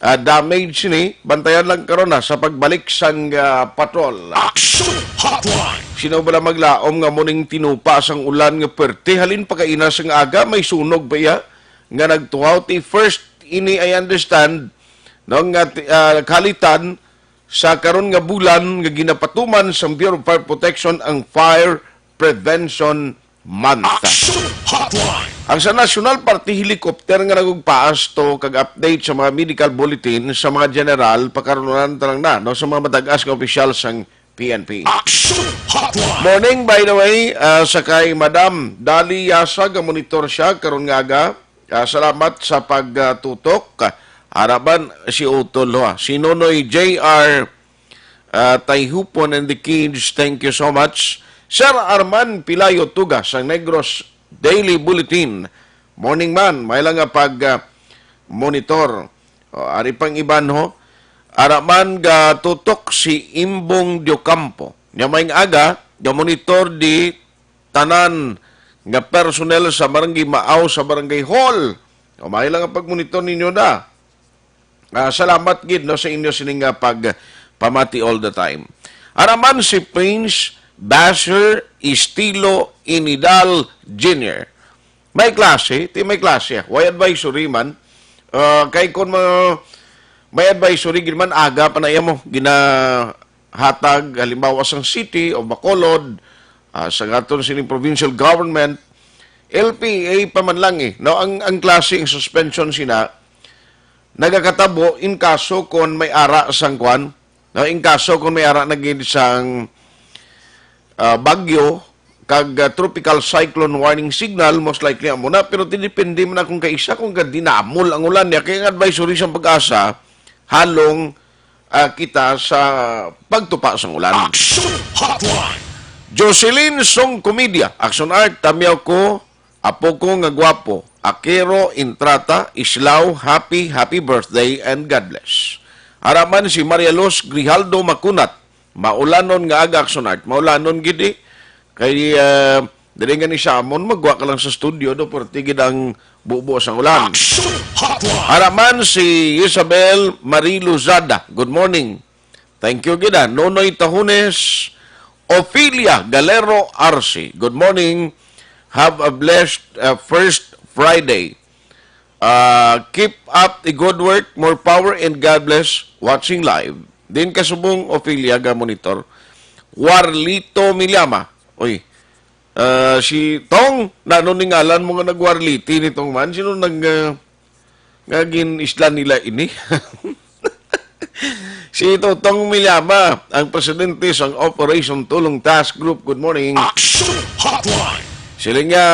ah, damage ni, bantayan lang karon na sa pagbalik sang ah, patrol. Action Hotline. Sino bala maglaom nga muning tinupa sang ulan nga pwerte halin pagkainas nga aga may sunog pa iya nga nagtuhaw ti first ini I understand no nga ti- ah, kalitan sa karon nga bulan nga ginapatuman sang Bureau of Fire Protection ang Fire Prevention Month. Action Hotline. Ang sa National Party Helicopter nga nagugpaas to kag update sa mga medical bulletin sa mga general pakarunan tarang na no sa mga matag-as nga opisyal sang P N P. Action Hotline. Morning, by the way, ah, sa kay Madam Dali Yasag, ang monitor siya karon nga aga. Ah, salamat sa pagtutok. Harapan si Utol, ha. Si Nonoy J R, ah, Tayhupon and the kids, thank you so much. Sir Arman Pilayo Tuga sa Negros Daily Bulletin. Morning man, may lang nga pag ah, monitor. O, ari pang iban ho. Araman ga tutok si Imbong Diocampo. Nya may aga, ga monitor di tanan nga personnel sa Barangay Maaw sa Barangay Hall. Umay lang ang pagmonitor ninyo na. Ah, salamat gid no sa inyo sining nga pagpamati all the time. Araman si Prince Basher Estilo Inidal Junior. May klase, ti may klase. Way advisory man. Ah, kay kung ma- may advisory gid man aga pa na iya mo gina hatag, halimbawa sang city o Bacolod, ah, sa aton sining provincial government, L P A pa man lang eh. No, ang ang klase ang suspension sina nagakatabo in kaso kon may ara sang kwan, no, in kaso kon may ara na gid sang ah, bagyo kag ah, tropical cyclone warning signal, most likely amo na, pero depende man akong kaisa kung gadinamol ang ulan niya. Kaya ang advisory sang pag-asa, halong ah, kita sa pagtupa sang ulan. Action Hotline. Jocelyn Song Comedia, Action Art, tamyaw ko, apo ko nga gwapo, Akero Intrata, Islaw, happy, happy birthday and God bless. Araman si Maria Luz Grijaldo Makunat, maulanon nga aga Action Art, maulanon gid eh. Kay ah, Dili nga ni Samon, magwa ka lang sa studio, do, perti gid ang bubo sang ulan. Action Hotline. Ara man si Isabel Marie Luzada. Good morning. Thank you gid, ah. Nonoy Tahunes, Ophelia Galero Arce. Good morning. Have a blessed, uh, first Friday. Ah, keep up the good work. More power and God bless. Watching live. Din kasubong, Ophelia, ga monitor. Warlito Milyama. Uy, ah, si Tong, nano ni ngalan mo nga nagwarliti ni Tong man? Sino nag, ah, nga gin-isla nila ini? Si Totong Milyama, ang presidente sang Operation Tulong Task Group. Good morning. Action Hotline. Sila nga,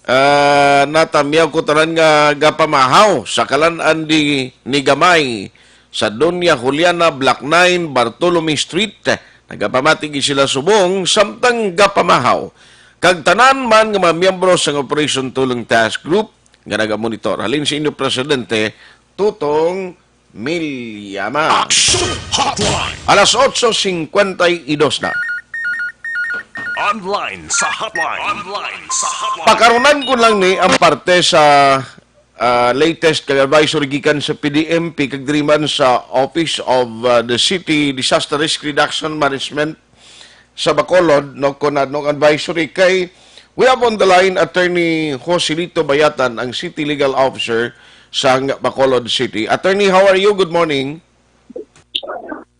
ah, natamyaw ko tanan nga gapamahaw sa kalan-an di ni Gamay sa Doña Juliana, Block nine, Bartolome Street. Nagapamati gid sila subong samtang gapamahaw. Kag tanan man nga mga miyembro sang Operation Tulong Task Group nga nagamonitor. Halin sa inyo, Presidente, Tutong Milyama. Action Hotline. Alas otso cincuenta y dos na. Online sa hotline. Online sa hotline. Pakarunan ko lang ni ang parte sa, ah, latest kag advisory gikan sa P D M P kag diri man sa Office of, ah, the City Disaster Risk Reduction Management sa Bacolod, no, kon ano ang advisory kay we have on the line Attorney Joselito Bayatan, ang City Legal Officer sa Bacolod City. Attorney, how are you? Good morning.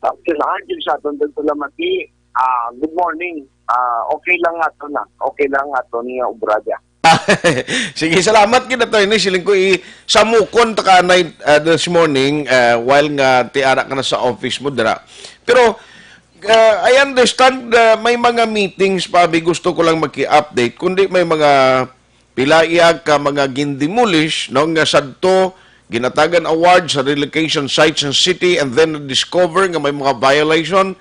After sa akin, sa aton dito na mati, ah, good morning. Ah, okay lang ato na. Okay lang ato ni obra dya. Sige, salamat gid, Attorney. Siling ko, i-, samukon ta ka anay, ah, this morning, ah, while nga tiara ka na sa office mo, dira. Pero, ah, I understand, ah, may mga meetings pa, abi, gusto ko lang maki-update, kundi may mga pila iya ka mga gindemolish, no, nga sadto ginatagan award sa relocation sites sa city and then na-discover nga may mga violation.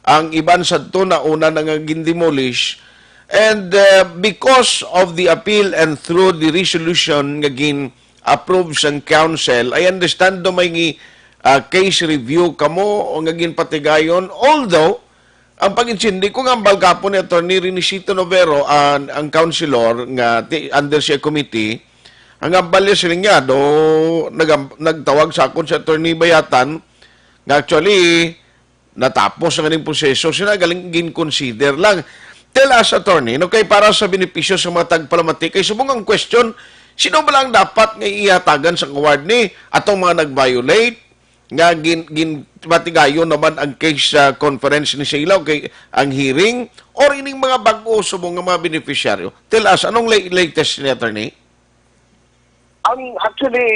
Ang iban sadto na una na nga gindemolish. And, uh, because of the appeal and through the resolution nga gin-approve sang council, I understand do may, uh, case review kamo o nga ginpatigayon. Although, ang pag-intindi ko nga ang balkapon ni Attorney Renisito Novero, ang, ang councilor nga ti-, under siya committee, ang ambal niya sila niya, do, nag-, nagtawag sa akon si Attorney Bayatan, nga actually, natapos ang aning proseso, sila galing gin-consider lang. Tell us, Attorney, no, kay para sa benepisyo sa mga tagpalamati, kay subong ang question, sino ba lang dapat nga ihatagan sa award ni atong mga nag-violate, nga gin-, gin-, matigayon naman ang case sa conference ni Silaw kay ang hearing, or ining mga bag-o subong nga mga beneficiaryo? Tell us, anong la-, latest ni Attorney? Ang, actually,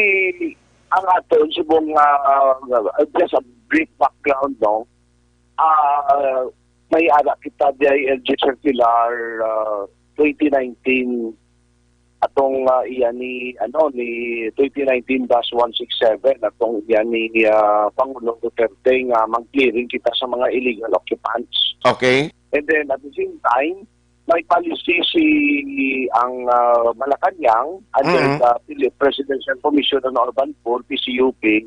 ang aton subong, ah, just a brief background, no? Ah, may ara kita di ay L G Circular, ah, twenty nineteen, atong, ah, iya ni, ano, ni twenty nineteen dash one six seven, atong iya ni, ah, Pangulong Duterte nga mag-clearing kita sa mga illegal occupants. Okay. And then, at the same time, may policy si ang, ah, Malacañang under Mm. the Philippine Presidential Commission on Urban Poor, P C U P,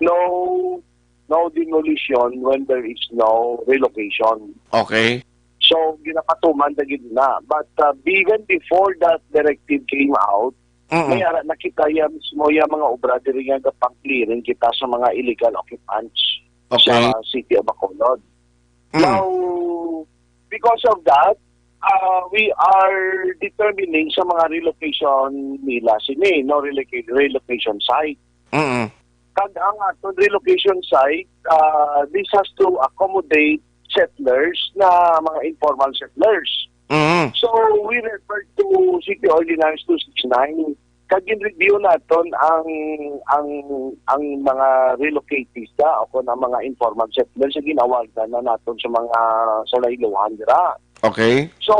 no, no demolition when there is no relocation. Okay. So, ginapatuman na gid na. But, uh, even before that directive came out, Mm-mm. may ara na kita ya mismo ya mga obra diri nga gapang-clearing kita sa mga illegal occupants Okay. sa City of Bacolod. Mm. Now, because of that, uh, we are determining sa mga relocation nila sini, no, reloca-, relocation site. Mm-mm. Kag ang aton relocation site, uh, this has to accommodate settlers na mga informal settlers. Mm. So, we refer to City Ordinance two six nine. Kag gin-review naton ang, ang, ang mga relocatees da, o kon ang mga informal settlers nga gin-awardan na naton sa mga, sa Lailohan dira. Okay. So,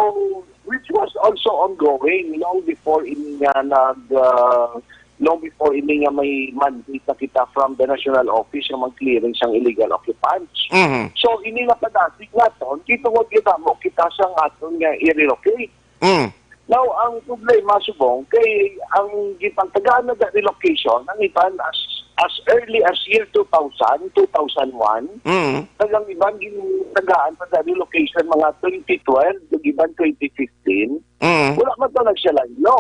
which was also ongoing long before ini nga nag, ah, long before ini nga may mandate na kita from the national office nga mag-clearing sang illegal occupants. Mhm. So, ini nga padasig naton, gitungod gid namo kita sang aton nga i-relocate. Mm. Now, ang problema subong kay ang gipangtagaan na da relocation ang iban as, as early as year two thousand, two thousand one. Mm. Kag ang iban gintagaan pa da relocation mga twenty twelve, kag iban twenty fifteen. Mm. Wala man to nagsilayo.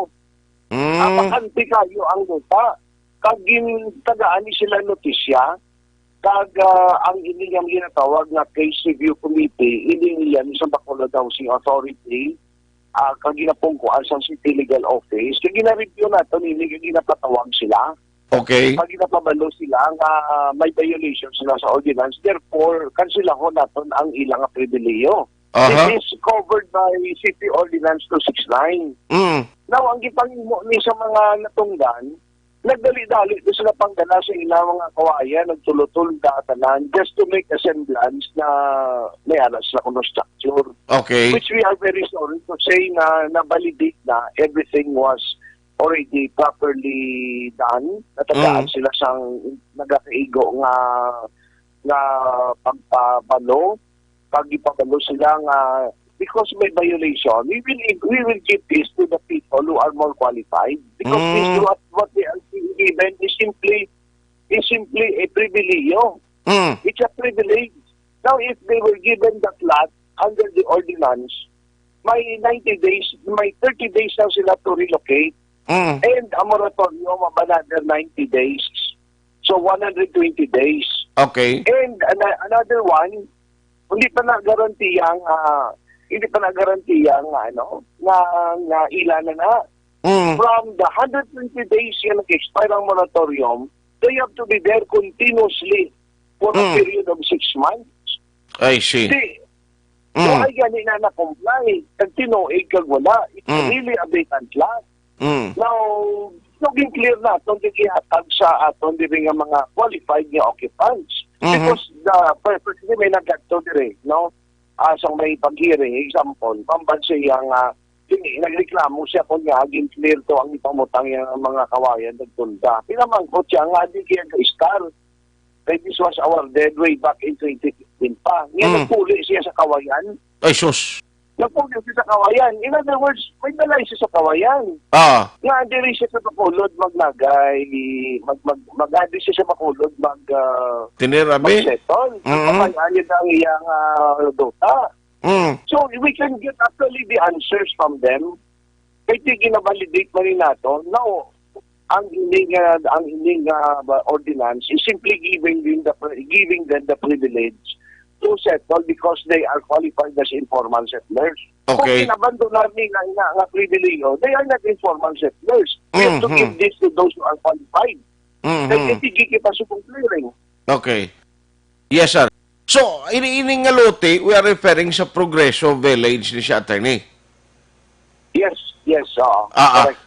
Mm. Ah, bakante kayo ang lupa. Kag gintagaan ni sila notisya, kag, ah, ang ini nga ginatawag nga case review committee, ini niya ni sa Bacolod Housing Authority, ah, kag ginapungkuan sa City Legal Office, kag gina-review nato nini, kag ginapatawag sila. Okay. Pag ginapabalo sila nga may violation sila sa ordinance, therefore, kansilahon naton ang ilang pribilehiyo. Aha. It is covered by City Ordinance two six nine. Mm. Now, ang gipangimo ni sa mga natungdan, nagdali-dali to sila pangdala sa ilang mga kawayan, nagtulotol da tanan, just to make a semblance na may alas na kuno structure. Okay. Which we are very sorry to say na na-validate na, everything was already properly done. Natagaan Mm. sila sang nagakaigo nga, nga pagpabalo, pag ipabalo sila nga because may violation, we will, we will give this to the people who are more qualified. Because this Mm. what, what they are being given is simply, is simply a pribilehiyo. Mm. It's a privilege. Now, if they were given that lot under the ordinance, may ninety days, may thirty days lang sila to relocate. Mm. And a moratorium of another ninety days. So, one hundred twenty days. Okay. And ana-, another one, hindi pa na garantiya nga, hindi pa na garantiya nga, ano, nga, nga ila na na. Mm. From the hundred twenty days nga nag-expire ang moratorium, they have to be there continuously for a Mm. period of six months. I see. Di, Mm. so, ay gani na na-comply. Kag tinuig kag wala. It's Mm. really a vacant lot. Mm. Now, naging clear naton, gihatag sa aton diri nga mga qualified nga occupants. Mhm. Because the purpose ni may nagkadto diri, no? Ah, sa may pag-hearing, example, pamban siya nga, sini, nagreklamo siya kung nga, aging clear to ang ipamutang niya nga mga kawayan, nagtulda. Pinamangkot siya nga, di kaya ka-star. Kay this was awarded way back in twenty fifteen pa. Nga Mm. nagpuli siya sa kawayan. Ay, sus. Nagpugyo siya sa kawayan. In other words, may balay siya sa kawayan. Ah. Nga diri siya sa Bacolod magnagay, mag, mag, mag-, adi siya sa Bacolod mag, ah, Tinirami? mag-settle. Mm-mm. Kawayan niya ang iyang, ah, dota. Mm. So, we can get actually the answers from them. Kay di gina-validate man ni nato. Now, ang ini nga, ang ini nga ba, ordinance is simply giving them the pri-, giving them the privilege to settle because they are qualified as informal settlers. Okay. Kung inabandonar ni nga, nga, nga pribilehiyo, they are not informal settlers. We have to Mhm. give this to those who are qualified. Mhm. Kay di kita subong clearing. Okay. Yes, sir. So, ini, ini nga lote, we are referring sa Progreso Village ni siya, attorney. Yes, yes, oo. Ah, ah. Correct.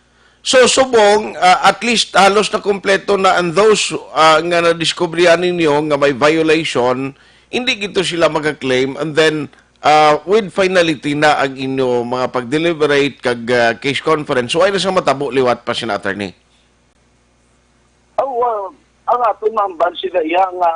So, subong, ah, at least halos na kompleto na ang those, ah, nga nadiskubrihan ninyo nga may violation, hindi gito sila magka-claim, and then, ah, with finality na ang inyo mga pag-deliberate kag, ah, case conference. So, ay na sa matabo liwat pa sina attorney? Oh, well, ang aton maamban sila iya nga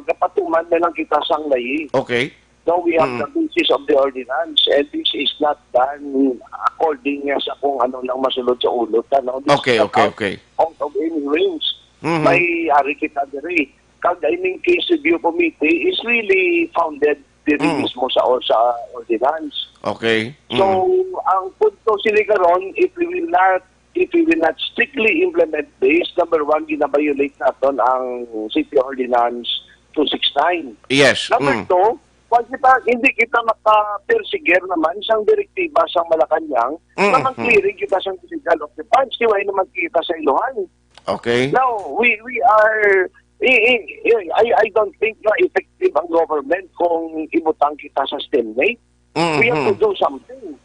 gapatuman na lang kita sang layi. Okay. Now we have Mm. the basis of the ordinance, and this is not done according nga sa kung ano lang masulod sa ulo ta, no? This Okay, is not okay, out, okay. out of any range. Mhm. May ari kita diri. Kag, I mean, case review committee is really founded diri Mm. mismo sa, sa ordinance. Okay. So, Mm. ang punto sini karon, if we will not, if we will not strictly implement this, number one, gina-violate naton ang City Ordinance two six nine. Yes. Number Mm. two, kung kita, hindi kita maka-persige naman sang direktiba sang Malacañang, Mm, naman mm. clearing kita sang illegal occupants, di wala naman kita sa ilohan. Okay. Now, we, we are, i-, i-, i-, I, I don't think na effective ang government kung ibutang kita sa stalemate. Mm, We have to mm. do something.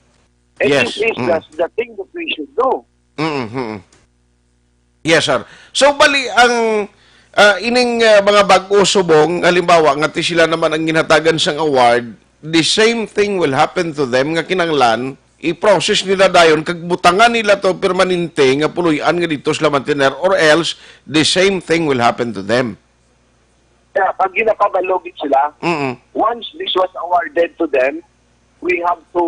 And Yes, this is mm. the, the thing that we should do. Mm, mm. Yes, sir. So, bali, ang, ah, ining, ah, mga bag-o subong, halimbawa, nga ti sila naman ang ginhatagan sang award, the same thing will happen to them nga kinanglan i-process nila dayon kag butangan nila to permanente nga puloy-an nga dito sila mantener, or else the same thing will happen to them. Yeah, pag ginapabalo gid sila, Mm-mm. once this was awarded to them, we have to,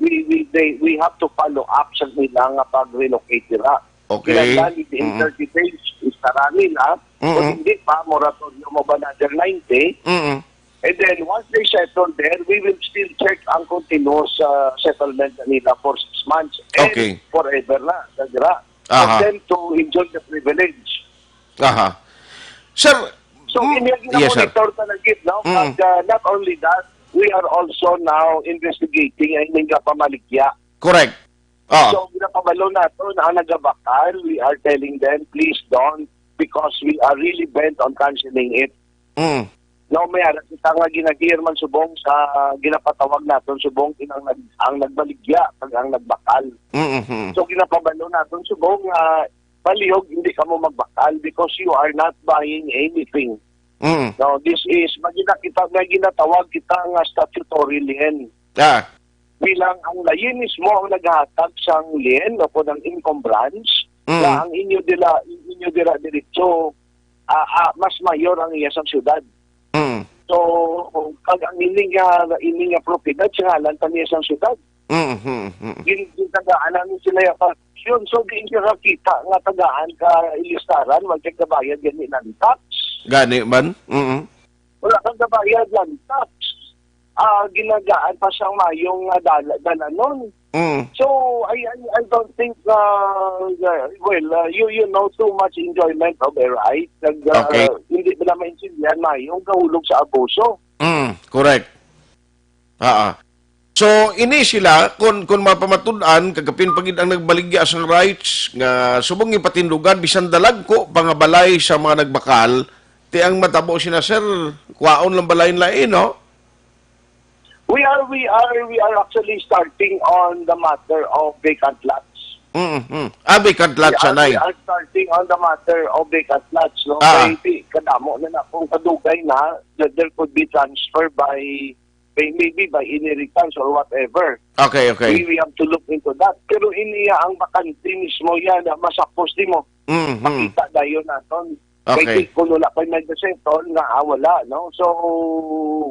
we, we, they, we have to follow up sa nila nga pag-relocate nila. Okay. Kinahanglan within Mm-mm. thirty days, istara nila. Kung Mm-mm. hindi pa, moratorium of another ninety. Mm-mm. And then, once they settle there, we will still check ang continuous, uh, settlement nila for six months and Okay. forever na, na dira. For Aha. them to enjoy the privilege. Aha. Sir, So, mm, ini ang yes, sir. Gina-monitor na lang gid, no? Mm. But, uh, not only that, we are also now investigating ang ining nga pamaligya. Correct. Ah. So, ginapabalo naton ang nagabakal, we are telling them, "Please don't, because we are really bent on canceling it." Mm. No, may ara kita nga ginahir man subong sa ginapatawag naton subong inang nag-, ang nagbaligya kag ang nagbakal. Mm-hmm. So, ginapabalo naton subong nga palihog hindi kamo magbakal because you are not buying anything. Mm. No, this is, may ginakita, may ginatawag kita nga statutory lien. Ah. Bilang ang layi mismo ang naghatag sang lien o kung ang encumbrance, Mm. na ang inyo dila, inyo dira diretso, ah, ah, mas mayor ang iya sang syudad. Mm. So, kag ang ini nga, ini nga propiedad sa ngalan pa niya sang syudad. Mm, mm, mm. Gin-, gintagaan namin sila yung transaksyon. So, di nyo nakita nga tagaan ka ilistaran, wag kang gabayad gani ng tax. Gani man? Mm. Wala kang gabayad ng tax. Ah, ginagaan pa siyang mayong, ah, dala-, dalanon. Mm. So, I, I, I don't think, uh, uh, well, uh, you, you know too much enjoyment of a right. Nag, uh, Okay. Hindi nila maintindihan mayo ang kahulog sa abuso. Mm, correct. Ah, ah. So, ini sila, kung, kung mapamatud-an, kagapin pa gid ang nagbaligya sang rights, nga subong ipatindugan, bisan dalagko pa nga balay sa mga nagbakal, ti ang matabo sina, sir, kwaon lang balay nila, eh, no? We are, we are, we are actually starting on the matter of vacant lots. Mm, mm. Ah, vacant lots, We are, anay. We are starting on the matter of vacant lots, no? Ah. Kay di, kadamo na na kung kadugay na, that there could be transfer by, may-, maybe by inheritance or whatever. Okay, okay. We, we have to look into that. Pero iniya ang bakante mismo yan, na masapos di mo. Mm, mm. Makita dayon naton. Okay. Kay di, kung wala pa may settle, nga, ah, wala, no? So,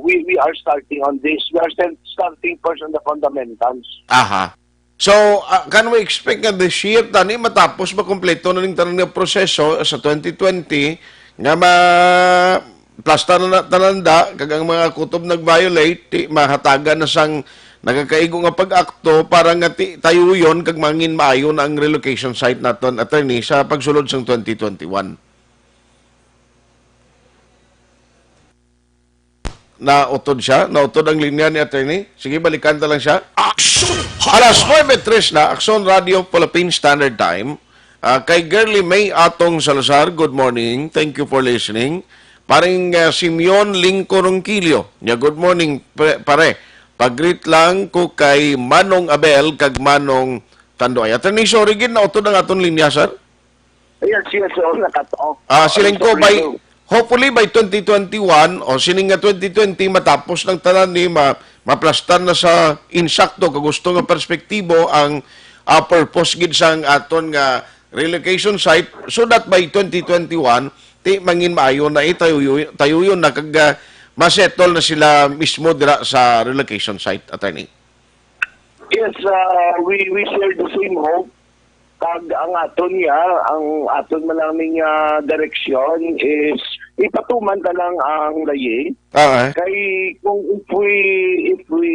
we, we are starting on this. We are still starting first on the fundamentals. Aha. So, ah, can we expect nga this year, tani, matapos ba kompleto na ning tanan nga proseso sa twenty twenty nga ma-, plasta na, na tanan da, kag ang mga kutob nag-violate, ti, mahatagan na sang nagakaigo nga pag-akto para nga ti, tayuyon kag mangin maayo na ang relocation site naton, attorney, sa pagsulod sang twenty twenty-one? Nautod siya? Nautod ang linya ni attorney? Sige, balikan ta lang siya. Aksyon Alas Hotline. Nuebe tres na, Aksyon Radio Philippine Standard Time. Ah, kay Girly May Atong Salazar, good morning. Thank you for listening. Paring, ah, Simeon Lingco Ronquillo, niya, good morning, pre-, pare. Pag-greet lang ko kay Manong Abel kag Manong Tanduay. Attorney, sorry gid, nautod ang aton linya, sir. Yes, yes, oo, nakato. Ah, Oo, siling ko, sorry, by, sir. Hopefully by twenty twenty-one o sining nga twenty twenty, matapos ng tanan ni ma-, maplastar na sa insakto kag gusto nga perspektibo ang, ah, purpose gid sang aton nga relocation site, so that by twenty twenty-one, ti mangin maayo na, eh, tayuyo-, tayuyon na kag, ah, masettle na sila mismo dira sa relocation site, attorney. Yes, uh, we, we share the same hope. Kag ang aton niya, ang aton man lang ning, ah, direksyon is ipatuman ta lang ang layi. Ah, eh. Kay kung if we, if we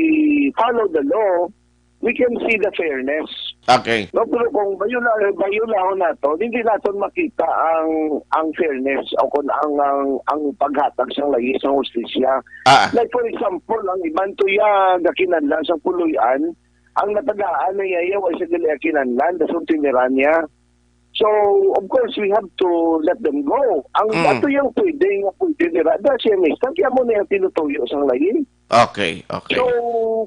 follow the law, we can see the fairness. Okay. No, pero kung bayula-, bayulahon nato, hindi naton makita ang, ang fairness o kung ang, ang, ang paghatag sang layi sa hustisya. Ah. Like, for example, ang iban tuya gakinanlan sa Puloy-an, ang natagaan na iya, iya, wa siya gali kinanlan, dason tinira niya. So, of course, we have to let them go. Ang Mm. ato yang pwede, nga pwede nira, da siya, mister, kaya mo na yung tinutuyo sang lain. Okay, okay. So,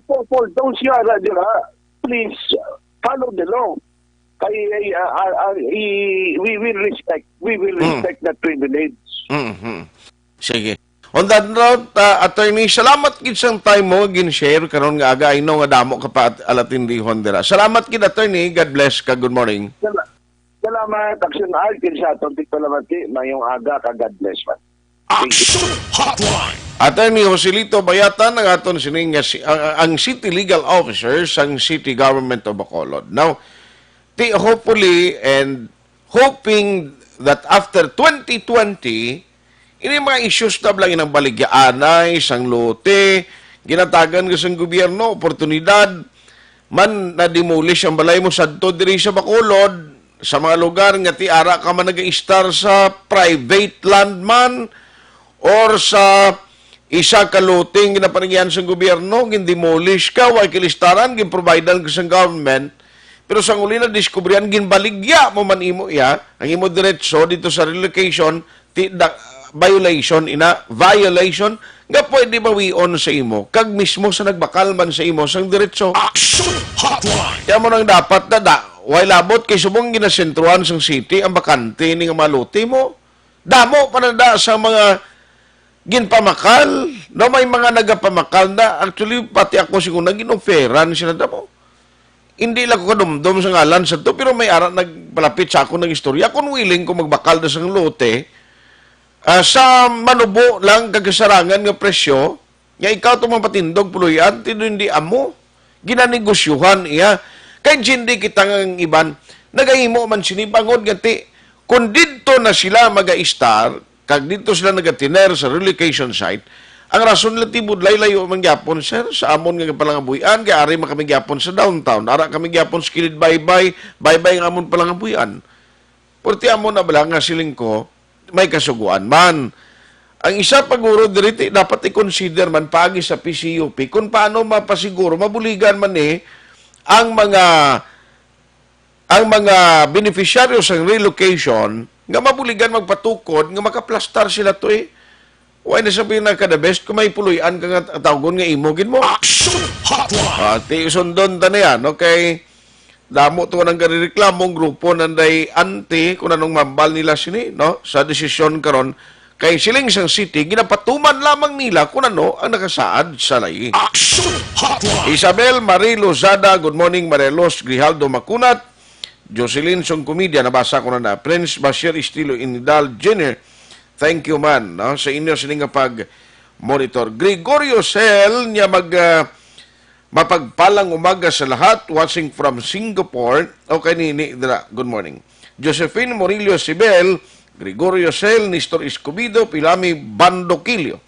for, for those who are dira, please, uh, follow the law. Kay, uh, uh, uh, i-, we will respect, we will Mm. respect that privilege. Mhm. Sige. On that note, uh, attorney, salamat gid sang time mo, gin-share karon nga aga. I know nga damo ka pa at-, alatindihon dira. Salamat gid, attorney. God bless ka. Good morning. Sala-, salamat, Action Art, kay sa aton tigpalamati. Mayong aga ka. God bless, man. Thank you. Action Hotline. Attorney Joselito Bayatan ang aton sining nga si-, ang, ang City Legal Officer sang City Government of Bacolod. Now, ti-, hopefully and hoping that after twenty twenty, ini mga issues na lang inang baligyaanay, sang lote, ginatagan ka sang gobyerno, oportunidad, man na-demolish ang balay mo sadto diri sa Bacolod, sa mga lugar nga ti ara ka man nag-istar sa private land man or sa isa ka lote nga ginapanagian sang gobyerno, gin-demolish ka, wa kalistaran, gin-providean ka sang government, pero sang uli na diskubrihan, ginbaligya mo man imo iya, ang imo diretso dito sa relocation, ti-, da-, violation ina, violation nga pwede bawion sa imo kag mismo sa nagbakal man sa imo sang diretso. Action Hotline! Kaya mo nang dapat na da, way labot kay subong ginasentruhan sang city ang bakante ni nga mga lote mo. Damo pa na da sa mga ginpamakal, no, may mga nagapamakal na. Actually, pati ako siguro na ginoferan sila damo. Hindi lang ko kadumdom sa ngalan sa to, pero may ara nagpalapit sa ako nag-istorya kung willing ko magbakal na sang lote, ah, sa manubo lang kag kasarangan nga presyo, nga ikaw to mapatindog, puloy-an, ti hindi amo. Ginanegosyuhan iya. Kay hindi kita nga ang iban, nagahimo man sini bangod nga ti, kung didto na sila mag-istar, kag didto sila nagatiner sa relocation site, ang rason nila ti budlay layo man gyapon, sir, sa amon nga palangabuy-an, kay ari man kami gyapon sa downtown, ara kami gyapon sa kilid baybay, baybay ang amon palangabuy-an. Purti amo na bala nga siling ko, may kasuguan man. Ang isa pa guro diri ti dapat i-consider man paagi sa P C U P kung paano mapasiguro, mabuligan man ni ang mga, ang mga beneficiaryo sang relocation nga mabuligan magpatukod nga makaplastar sila to eh. Why na sabi na ka the best kung may puloy-an ka nga tawgon nga imo gid mo? Action Hotline! Ah, ti sundon ta na yan, okay? Damo to nang garireklamo ang grupo nanday anti kung anong mambal nila sini, no? Sa desisyon karon kay siling sang city, ginapatuman lamang nila kung ano ang nakasaad sa layi. Action Hotline! Isabel Marie Lozada, good morning, Marelos Grijaldo Macunat, Jocelyn Songcomedia, nabasa ko na na, Prince Bashir Estilo Inidal Junior, thank you man, no? Sa inyo sini nga pag-monitor. Gregorio Sel, niya mag, ah, mapagpalang umaga sa lahat, watching from Singapore. Okay, ni, ni, dira. Good morning. Josephine Murillo Sibel, Gregorio Sel, Nestor Escobido, Pilami Bandoquillo.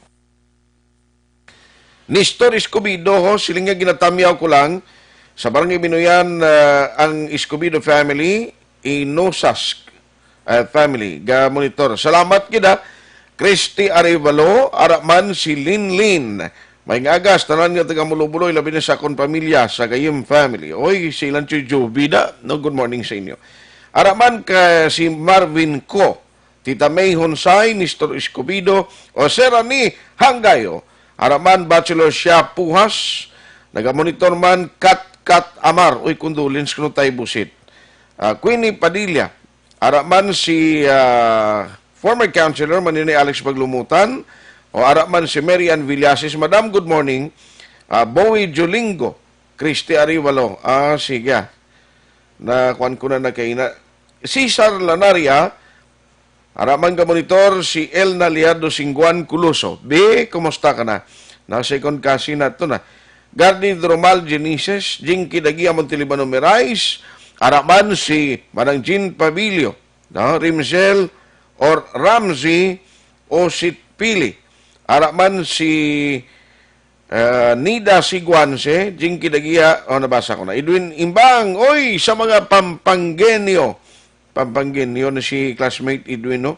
Nestor Escobido, ho, siling nga ginatamyaw ko lang, sa Barangay Binuyan, ah, ang Escobido family, Inosas, ah, family, ga monitor. Salamat gid, ha. Christy Arevalo, ara man si Linlin. May nga agas, tanan nga taga Mulobuloy, labi na sa akon pamilya, sa Gayim family. Oy, si Lanchoy Jovida, no, good morning sa inyo. Ara man ka si Marvin Co, Tita May Honsay, Nestor Escobido, Jose Rani Hanggayo, ara man Bachelor Shia Puhas, nagamonitor man Kat Kat Amar, uy, condolence kuno tay busit. Ah, Queenie Padilla, ara man si, ah, former councilor man ni Alex Paglumutan, o ara man si Mary Ann Villasis. Madam, good morning. Ah, Bowie Jolingo, Christy Arivalo. Ah, sige, ah. Na kuan ko na nagkaina. Cesar Lanaria, ara man ga monitor si Elna Liado Singguan Culuso. Bi, kumusta ka na? Na second cousin na to na. Gardy Dromal Genises, Jinky Dagia Montelibano Merais, ara man si Manang Jean Pabilio, no? Rimsel or Ramsey Osit Pili, ara man si, eh, Nida Siguanse, Jinky Dagia, oh, nabasa ko na. Edwin Imbang, oy, sa mga Pampanggenyo. Pampanggenyo na si classmate Edwin, no?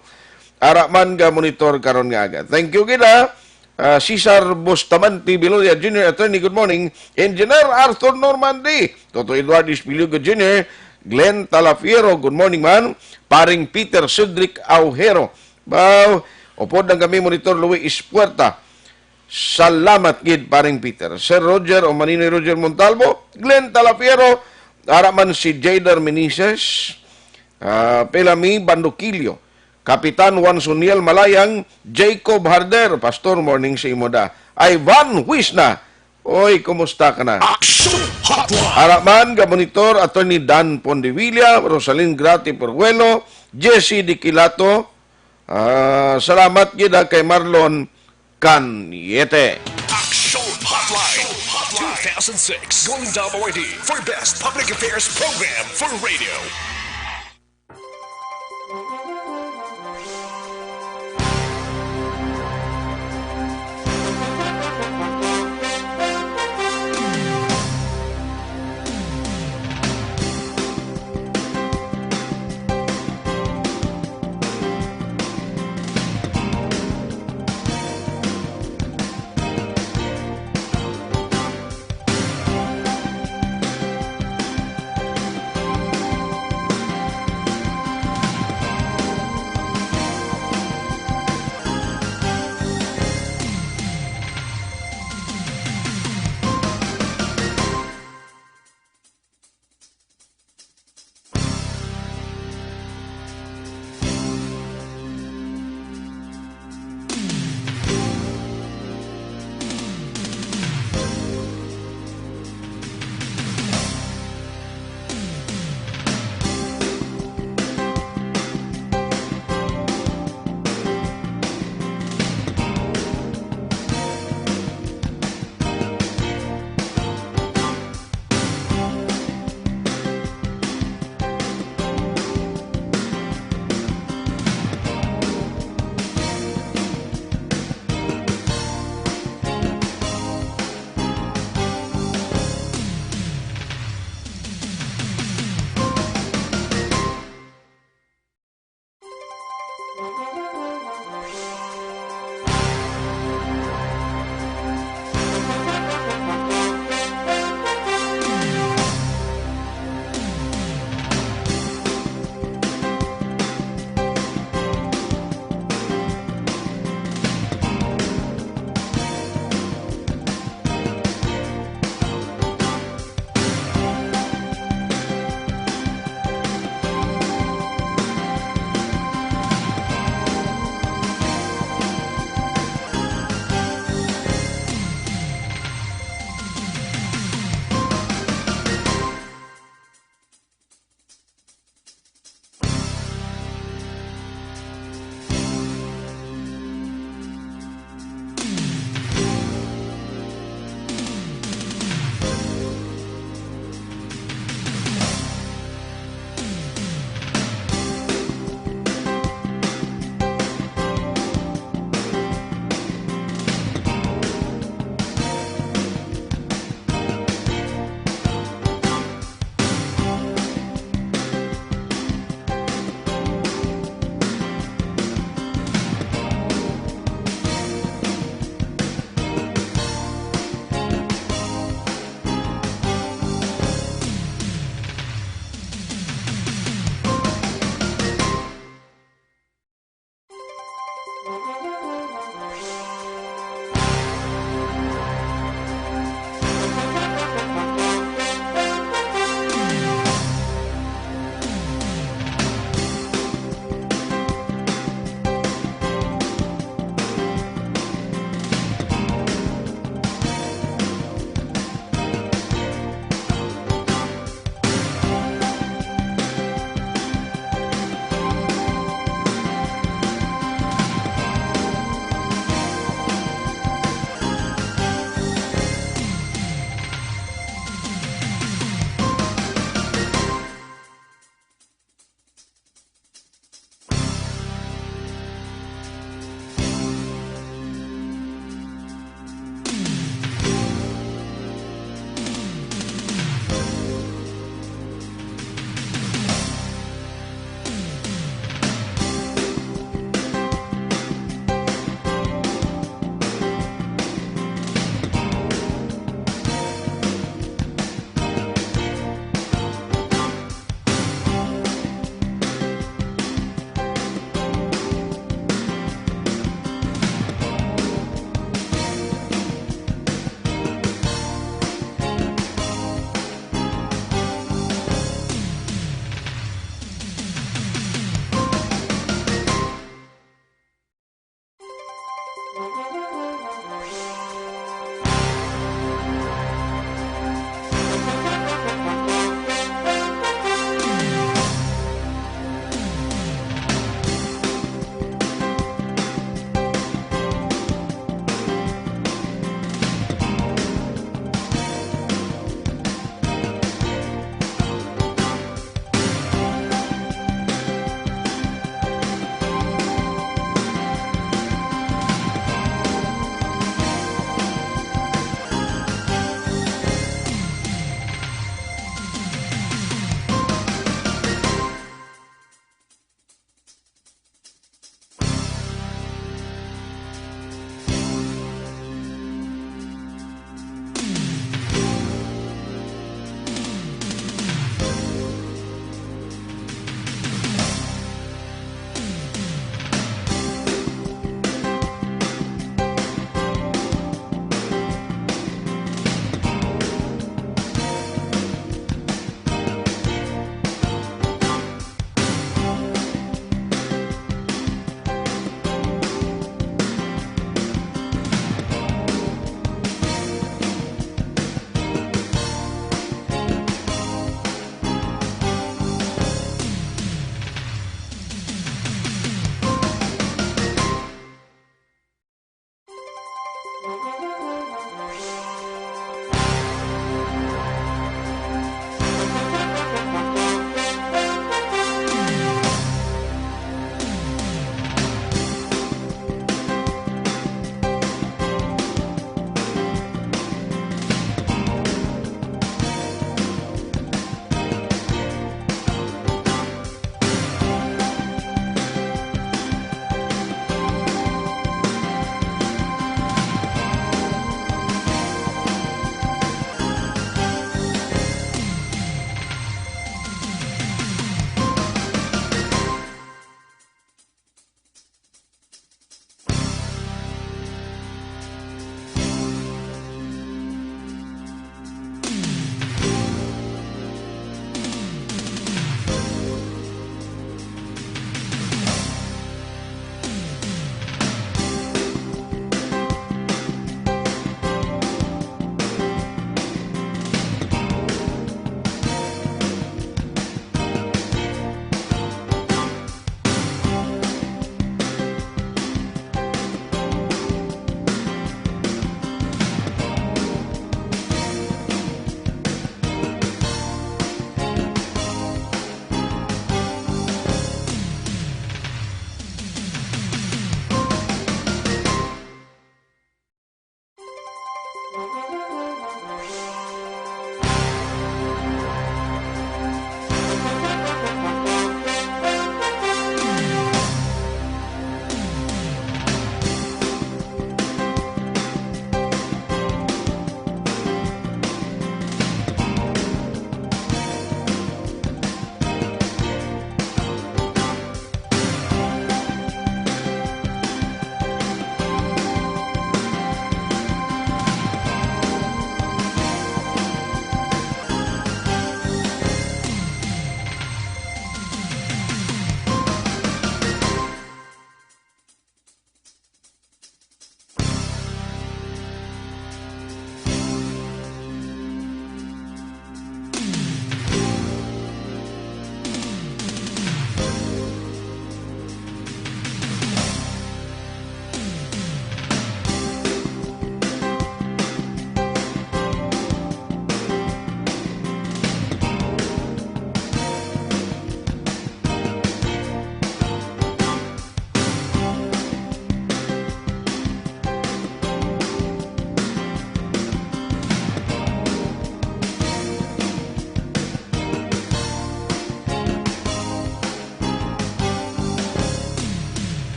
Ara man ga monitor karon nga aga. Thank you gid, ha. Ah, Cesar Bustamante Biloria Junior, Attorney, good morning. Engineer Arthur Normandy, Toto Eduardo Espiliogo Junior, Glenn Talafiero, good morning man. Paring Peter Cedric Aujero. Baw, upod lang kami, Monitor Louis Ispuerta. Salamat gid, Paring Peter. Sir Roger o Maninoy Roger Montalvo, Glenn Talafiero, ara man si Jadar Minises, ah, Pelami Bandoquillo, Kapitan Juan Suniel Malayang, Jacob Harder, Pastor, morning sa imo da. Ivan Huisna, oy, kumusta ka na? Action Hotline! Ara man ga monitor, Attorney Dan Pondevilla, Rosalyn Grati Peruelo, Jesse Diquilato, ah, salamat gid, ah, kay Marlon Cañete. Action Hotline two thousand six Golden Dove Awardee for Best Public Affairs Program for Radio.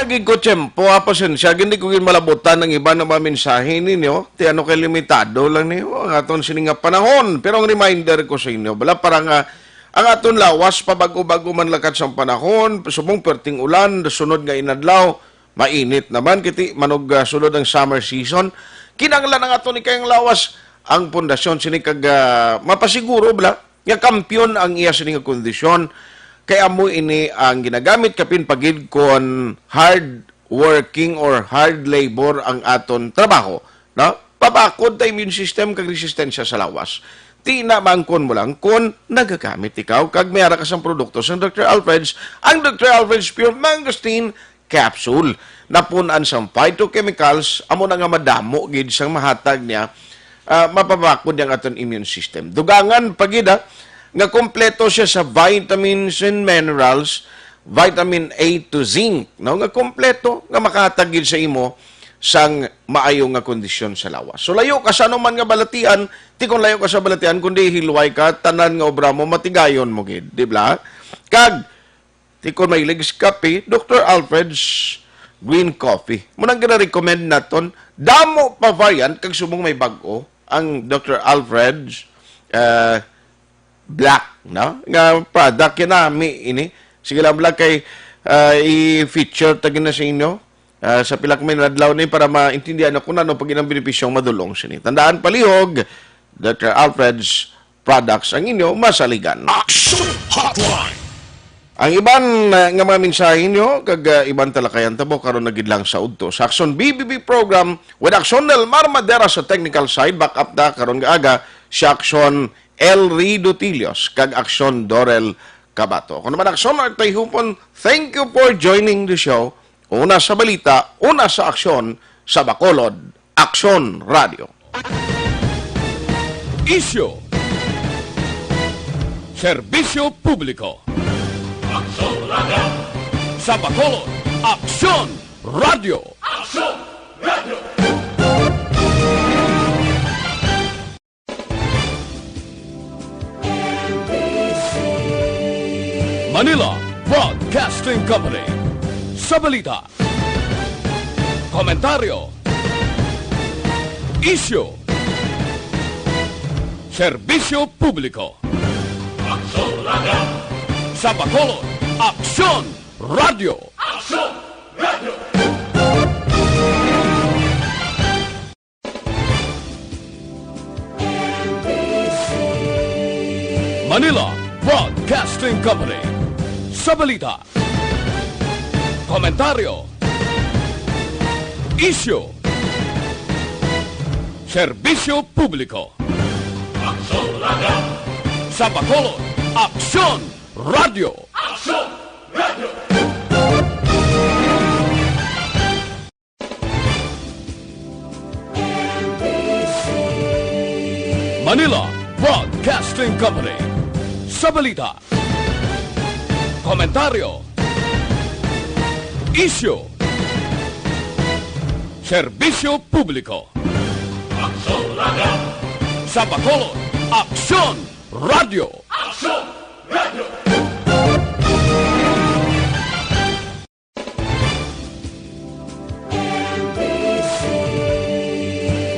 Gid ko tiyempo, ha, pasensya, hindi ko gid malabutan ang iban nga mga mensahe ninyo. Ti ano kay limitado lang ni ang aton sini nga panahon. Pero ang reminder ko sa inyo, bala, para nga ang aton lawas, pabag-o-bag-o man lakat sang panahon, subong perting ulan, sunod nga inadlaw, mainit naman, kiti manog, ah, sulod ang summer season. Kinahanglan ang aton ikayang lawas, ang pundasyon sini kag, ah, mapasiguro, bala, nga kampiyon ang iya sini nga kondisyon, kay amo ini ang ginagamit kapin pa gid kon hard working or hard labor ang aton trabaho, no? Pabakod ta immune system kag resistensya sa lawas. Ti na maangkon mo lang kon nagagamit ikaw kag may ara ka sang produkto sang Doctor Alfred's, ang Doctor Alfred's Pure Mangosteen Capsule. Napun-an sang phytochemicals, amo na nga madamo gid sang mahatag niya, ah, mapabakod ang aton immune system. Dugangan pa gid, ah, nga kompleto siya sa vitamins and minerals, vitamin A to zinc, no? Nga kompleto, nga makahatag gid sa imo sang maayo nga kondisyon sa lawas. So, layo ka sa anuman nga balatian, ti kon layo ka sa balatian, kundi hilway ka, tanan nga obra mo, matigayon mo gid, di ba? Kag, ti kon mahilig sa kape, Doctor Alfred's Green Coffee. Mo nang gina-recommend naton, damo pa variant kag subong may bag-o ang Doctor Alfred's, uh, Black, no? Nga product kinami ini. Sige lang, Black, kay, uh, i-feature ta gina sa inyo, uh, sa pila ka adlaw ni para maintindihan na kung ano pag inang benepisyong madulong sini. Tandaan, palihog, Doctor Alfred's products ang inyo masaligan. Action Hotline. Ang iban, uh, nga mga mensahe nyo, kag, uh, iban talakayan ta mo karon na gid lang sa udto sa Aksyon B B B program with Aksyon Del Mar Madera sa technical side, back up ta karon nga aga si Aksyon Elry Dutilios kag Aksyon Dorel Cabato. Ako naman, Aksyon Art Tayhupon, thank you for joining the show. Una sa balita, una sa aksyon, sa Bacolod, Aksyon Radio. Isyu. Serbisyo publiko. Aksyon Radio. Sa Bacolod, Aksyon Radio. Aksyon Radio. Manila Broadcasting Company. Sa balita, komentaryo, isyu, serbisyo publiko. Aksyon Radio. Sa Bacolod, Aksyon Radio. Aksyon Radio. Manila Broadcasting Company. Sa balita, komentaryo, isyu, serbisyo publiko. Aksyon Radio. Sa Bacolod, Aksyon Radio. Aksyon Radio. Manila Broadcasting Company. Sa balita, komentaryo, isyu, serbisyo publiko. Aksyon Radio. Sa Bacolod, Aksyon Radio. Aksyon Radio.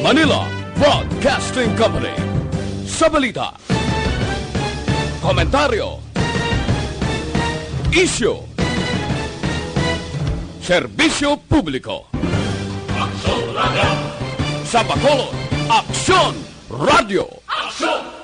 Manila Broadcasting Company. Sa balita, komentaryo, isyu, serbisyo publiko. Aksyon Radio. Sa Bacolod, Aksyon Radio. Aksyon